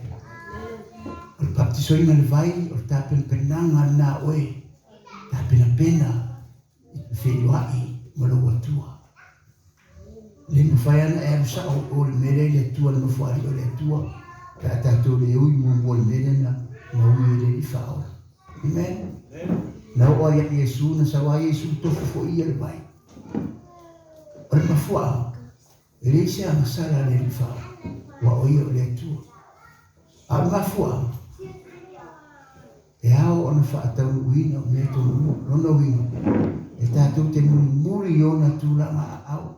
O le baptisoina i le vai, o le tapenapenaga lena a oe, tapenapena i te feiloai ma lou Atua. Le mafai lava ona e alu sao i o i le mea lea i le Atua, le Nofoalii o le Atua, pe a tatou le ui muamua i le mea lea na ui ai le Alii Faaola. Amen. Na oo ai ia Iesu, na sau lava Iesu tofu foi ia le vai. O le mafuaaga, e leai se agasala a le Alii Faaola, aua o ia o le Atua. A o le mafuaaga, e ao ona faataunuuina o mea tonu, lona uiga, e tatou te mulimuli i ona tulaga aao.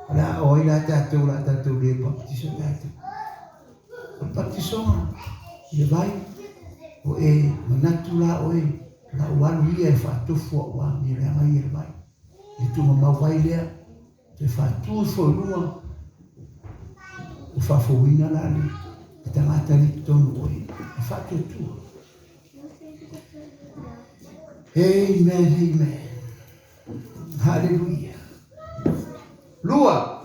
O le a o ai la tatou o le a tatou le baptiso tatou. O le baptisoga i le vai, o e manatu la oe, o la ou alu ia e faatofu au amio leaga ia i le vai. I le tuugamau vai lea, toe faatu ifo i luga, ua faafouina la le tagata lea i totonu o oe e faatuatua. Amen, amen. Haleluia. Lua,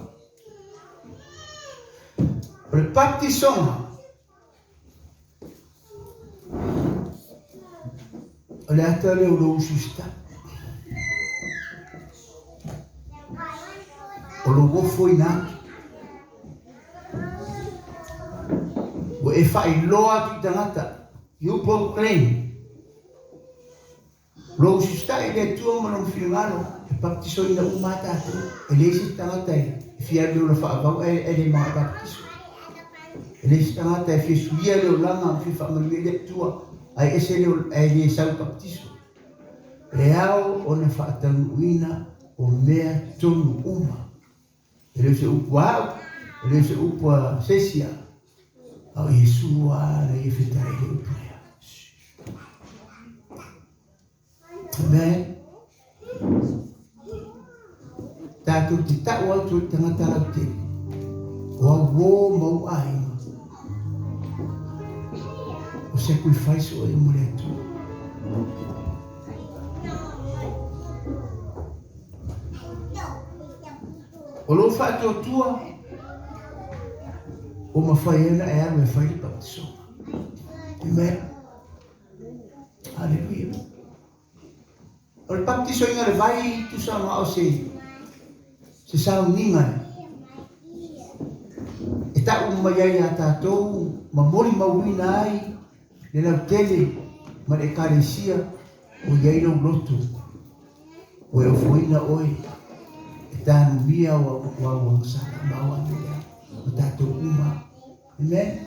o le baptisoga o le ata lea o lou usu sitau. O lou ofoina atu. Ua e faailoa atu i tagata, you proclaim Lou usiusitai i le Atua ma Lona finagalo, e baptisoina uma lava tatou. E leai se isi tagata e fia alu i le ola faavau ae le manao baptiso. E leai se tagata e fia suia le olaga ma fia faamanuia i le Atua ae ese le ae le sau baptiso. E ao ona faataunuuina o mea tonu uma. E le o se upu a au, e le o se upu a se isi a, a o Iesu lava na ia fetalai i le upu lea. Amen. Tātou te tau atu i tangata lautele, o au ō ma ou aiga, o sacrifice oe mo le Atua. O lou faatuatua ua mafai ai ona e alu e fai le baptisoga. Amen. Haleluia. O le baptisoina le vai tusa ma o se se sauniga e ta'u mai ai iā tatou ma molimauina ai le lautele ma le Ekalesia o i ai lou loto. Ua e ofoina oe e tanumia o au agasala ma au amilea ma tatou uma. Amen.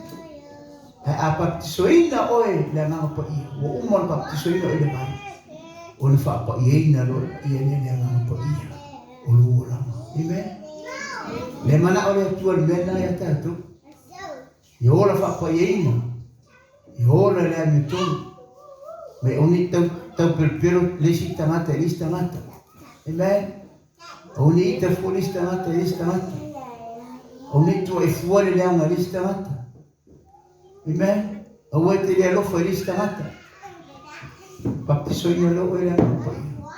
Ae a baptisoina oe i le Agaga Paia, ua uma ona baptisoina oe i le vai, ona faapaiaina loa le paia lea i le Agaga Paia o lou olaga. Amen. Le manao le Atua i le mea lena ia tatou. Ia ola faapaiaina, ia ola i le amiotonu, ma e oni tau, tau pelopelo le isi tagata i le isi tagata. Amen. Aua ne i ita fua le isi tagata i le isi tagata. Aua ne i tuuai fua le leaga i le isi tagata. Amen. Aua e te le alofa i le isi tagata. Baptisoina loa oe i le Agaga Paia.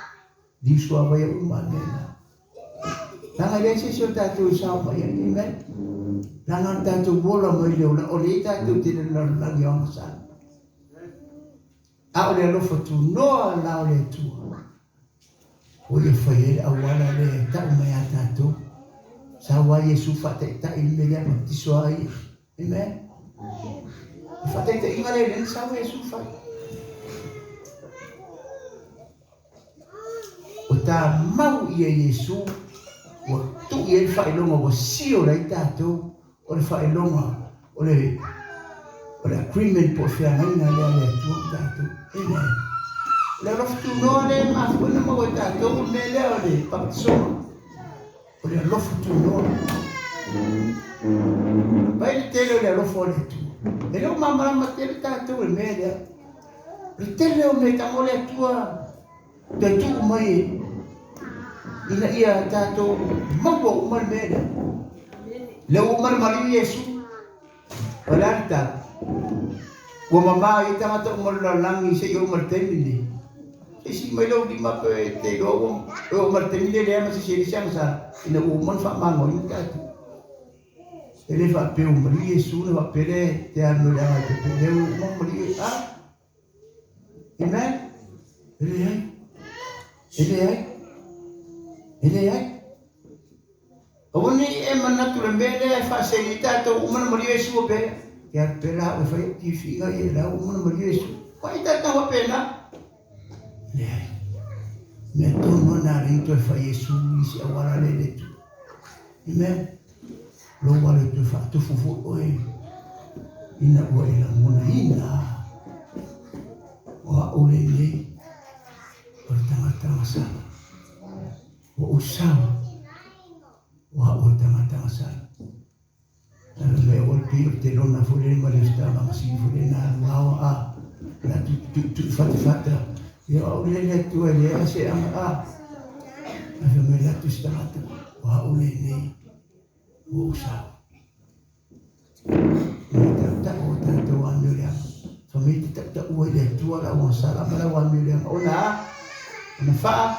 Liu suavaia uma a mea na. Leaga e leai se isi o tatou e sao mai ai. Amen. Leaga na tatou ola mai le ola, o lea tatou te le lalolagi o agasala. A o le alofa tunoa la o le Atua. O ia fai ai le auala lea e tau mai a tatou. Sau ai Iesu faataitai le mea lea baptiso ai. Amen. Le faataitaiga lea lea na sau ai Iesu fai. Ua tamau ia Iesu, ua tuu i ai le faailoga ua seal ai tatou, o le faailoga o le o le agreement po o le feagaiga lea a le Atua ma tatou. Amen. O le alofa tunoa lea e mafua ona maua e tatou le mea lea o le baptisoga. O le alofa tunoa. Vaai le tele o le alofa o le Atua. E le o malamalama tele tatou i le mea lea. O le tele o mea tago le Atua toe tuu mai ina ia tatou maua uma le mea lea. Lea ua uma ona maliu Iesu. O le a le tala? Ua mamā ai tagata uma o le lalolagi seia oo mai le taimi lenei. Se i sii mai lou lima pe te iloa ua oo mai le taimi lenei leai ma se isi e le siagasala ina ua uma ona faamagaloina tatou. E le faapea ua maliu Iesu ona faapea lea te alu mai le aga i te lea ua uma ona maliu Iesu. A! Amen? E leai. E leai. E leai. Aua ne i e manatu le mea lea e faaseli ai tatou uma na malie Iesu pe e alu pea la au e fai au tifiga ia la ua uma na malie Iesu. Ua i tatou faapena. Leai. Mea tonu lava na alii toe fai Iesu i si auala lea i le Atua. Amen. Lou alo e toe faatufu foi oe ina ua e lagonaina o a'u lenei o le tagata gasala. Ua ou sao, o a'u o le. agasala. Lalo mai aua le pei o le telona foi lele ma le lesitala foi lele na alu ao a la tu tu tu fata fata ia o au le le Atua e leai se aga a ae fai mai le atu se tagata o au lenei ua ou sao. Mai tautau o tatou amio leaga. Fai mai te tautaua i le Atua lau agasala ma lau amio leaga ona a ona faa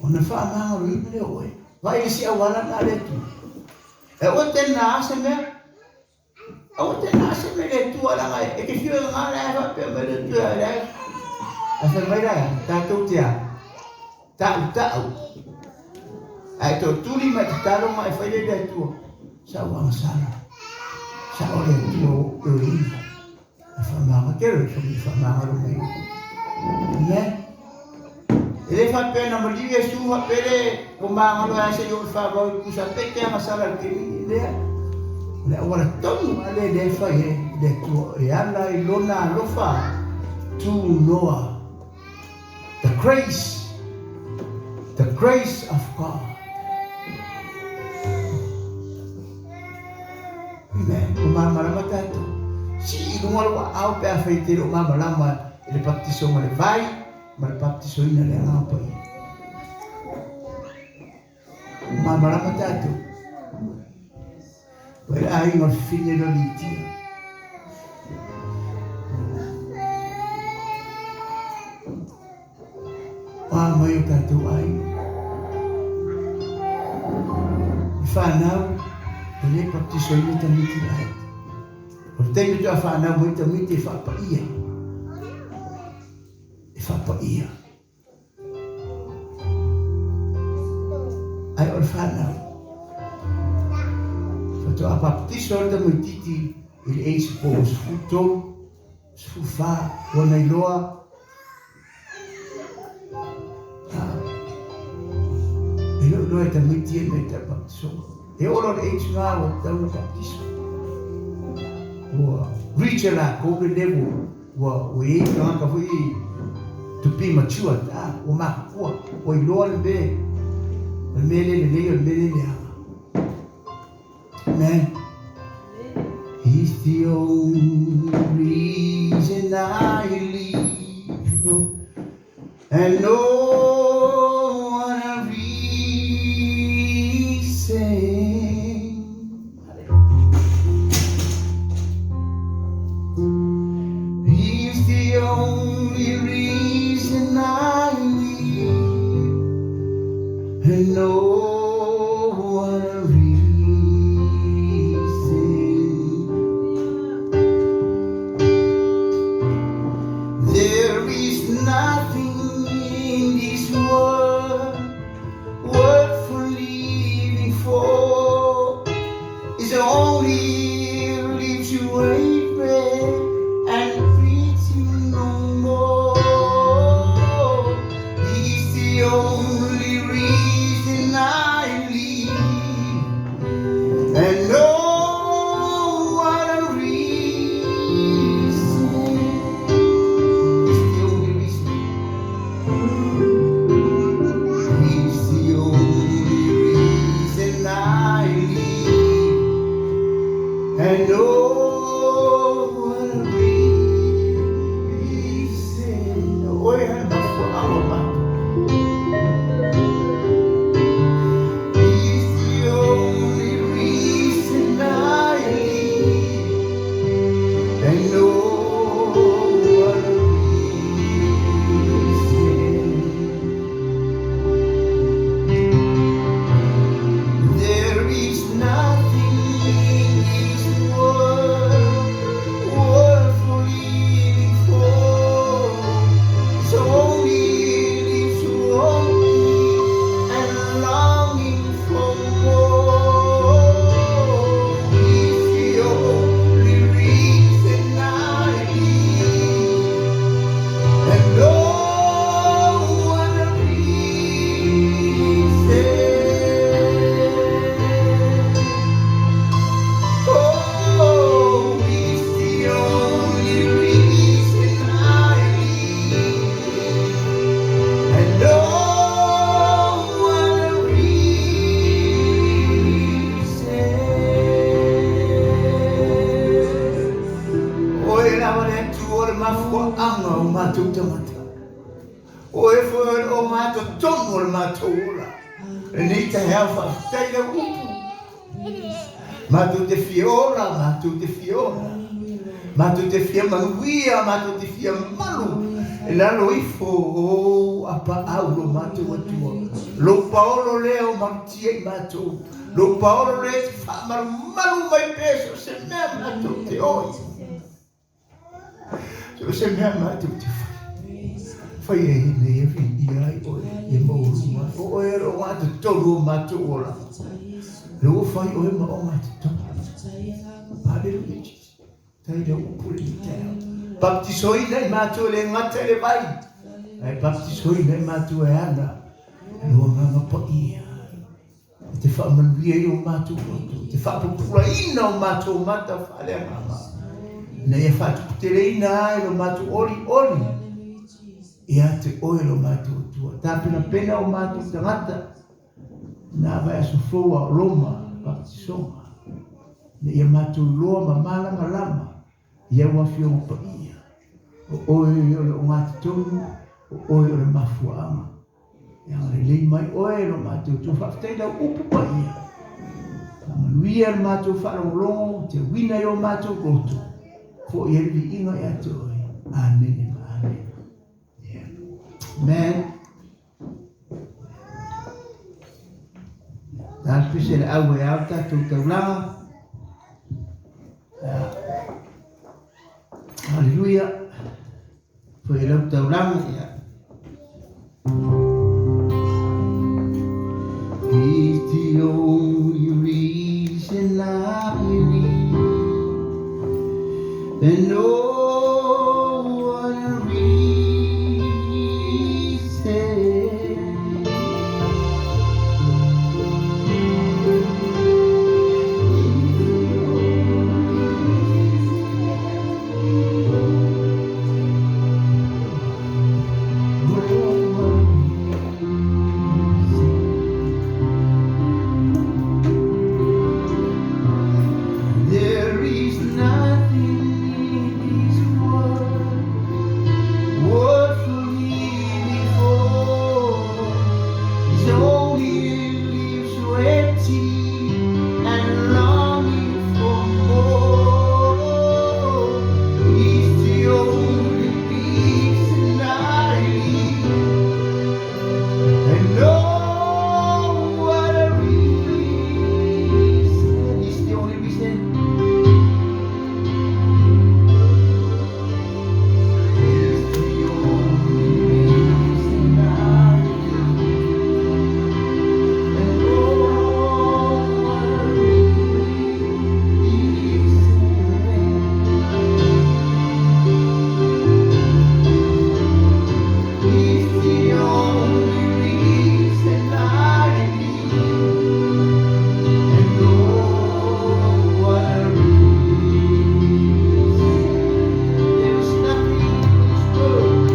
ona faamagaloina lea o oe. Vaai i le isi auala lena a le Atua. E aua te na se mea. Aua te na se mea i le Atua leaga e te fiu e gagā la e faapea mai le Atua e leai. Ae fai mai la, tatou te a, tautau. Ae tootuli ma e tatalo ma e fai lea i le Atua. Sa ou agasala. Sa o le Atua o ou ioeina. E faamagalo tele le faamagalo mai. Amen. E le faapea na maliu Iesu faapea le ua magalo ai se i oo i faavao i pusa pete agasala i le taimi lea. O le auala tonu lava lea lea e fai ai le Atua e ala i Lona alofa tunoa. The grace, the grace of God. Amen. Ua malamalama tatou. Sii i luga lou aao pe afai e te le o malamalama i le baptiso ma le vai ma le baptisoina i le Agaga Paia. Ua malamalama tatou. Ua le aiga o le fine lo Litia. O a mai o tatou aiga. I whanau, e le baptisoina tamiti ai. O le taimi faatoa whanau mai tamiti e whaapaia. E whaapaia. Ae o le whanau. Faatoa baptiso le tamaititi i le age po o 13, 14, ua na iloa e le o iloa e tamaiti e mea ta baptiso. E oo loa le age na ua tatau ona baptiso. Ua reach e lakou le level ua ua i ai tagata foi to be mature a ua matutua ua iloa le mea o le mea le lelei o le mea le leaga. Amen. He's the only reason I live and no other reason. He's the only reason I live and no other reason. There is nothing in this world worth living for. It's only leaves you regret and pity no more. He's the only reason I live and no other reason. He's the only reason. He's the only reason I live and no other reason. Oe hai mafuaaga o matou. He's the only reason I live and no other reason. There is nothing in this world matou tagata. O oe foi o le ogatotonu o le matou ola. Lenei taeao faafetai lau upu. Matou te fia ola, matou te fia ola. Matou te fia manuia, matou te fia malu. E lalo ifo o ou apaau lo matou Atua. Lou paolo lea o malutia i matou. Lou paolo lea e te faamalumalu mai pea so o se mea matou te oi. So o se mea matou te fai. Fai e ina ia viia ai oe, ia maualuga ai. O oe o le ogatotonu o matou olaga. Lea ua fai oe ma ogatotonu. Hallelujah, Jesus. Tai lau upu lenei taeao. Baptisoina i matou e le gata i le vai, ae baptisoina i matou e ala i lou Agaga Paia. E te faamanuia i o matou loto, te faapupulaina o matou mata faaleagaga, ina ia faatuputeleina ai lo matou olioli ia te oe lo matou Atua. Tapenapena o matou tagata na vaiaso fou a o loma baptisoga, ina ia matou iloa ma malamalama i au Afioga Paia, o oe o le ogatotonu, o oe o le mafuaaga. E agalelei mai oe e lo matou Atua. Faafetai lau upu paia. Faamanuia le matou faalogologo, te uina i o matou loto. Foi ai le viiga ia te oe. Amene ma amene. Yeah. Amen. Ta le pese le au e au tatou taulaga. Hallelujah. Foi lau taulaga, ia. He's the only reason I live, and no other reason. There is nothing in this world worth living for. It only leaves you empty and longing for more. It's the only reason I live, and no other reason. It's the only reason. It's the only reason I live, and no other reason. It's the only reason I live, and no other reason. There is nothing in this world.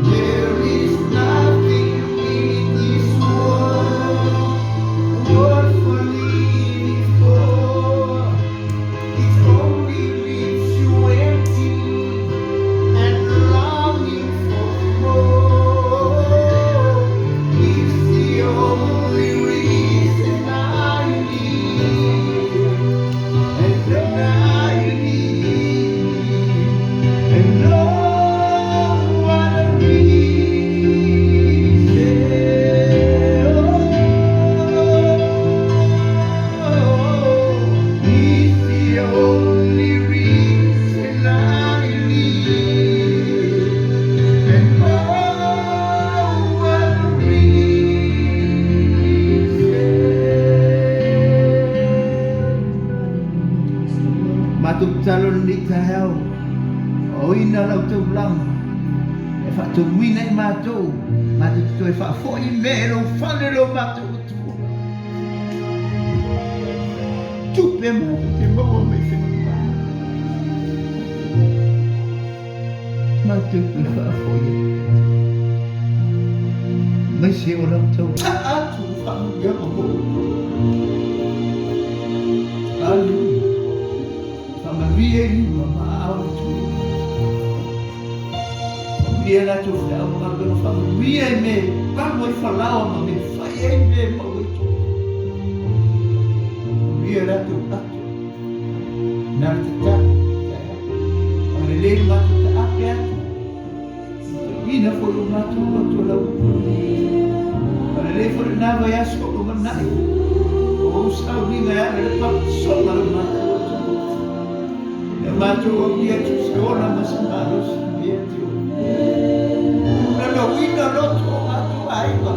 There is nothing in this world worth living for. It only leaves you empty and longing for more. It's the only reason I live, and I live, and no other reason. Oh, it's the only reason I live, and no other reason. Matou tatalo lenei taeao, o ina lau taulaga e faatonuina i matou, matou te toe faafoi i mea e lou fale lo matou Atua. Tupe matou te maua mai whenua. Matou toe faafoi atu. Mai se o lau tau atu whaamuiaga mo outou. Hallelujah. Whamanuia i lima ma aao le tu. Manuia latou feau ma galuega faamanuia i mea e palu ai falaoa ma mea e fai ai mea e maua ai tupe. Manuia latou ato. Na le tatalo taeao. Agalelei le matou taape atu. Ina foi o matou loto lau. Agalelei foi lena vaiaso o lumanai. O ou sauniga e ala i le papatisoga o le matou atunuu. Ia matou aulia atu se ola ma se malosi ia te oe. Lalauina loto o matou aiga.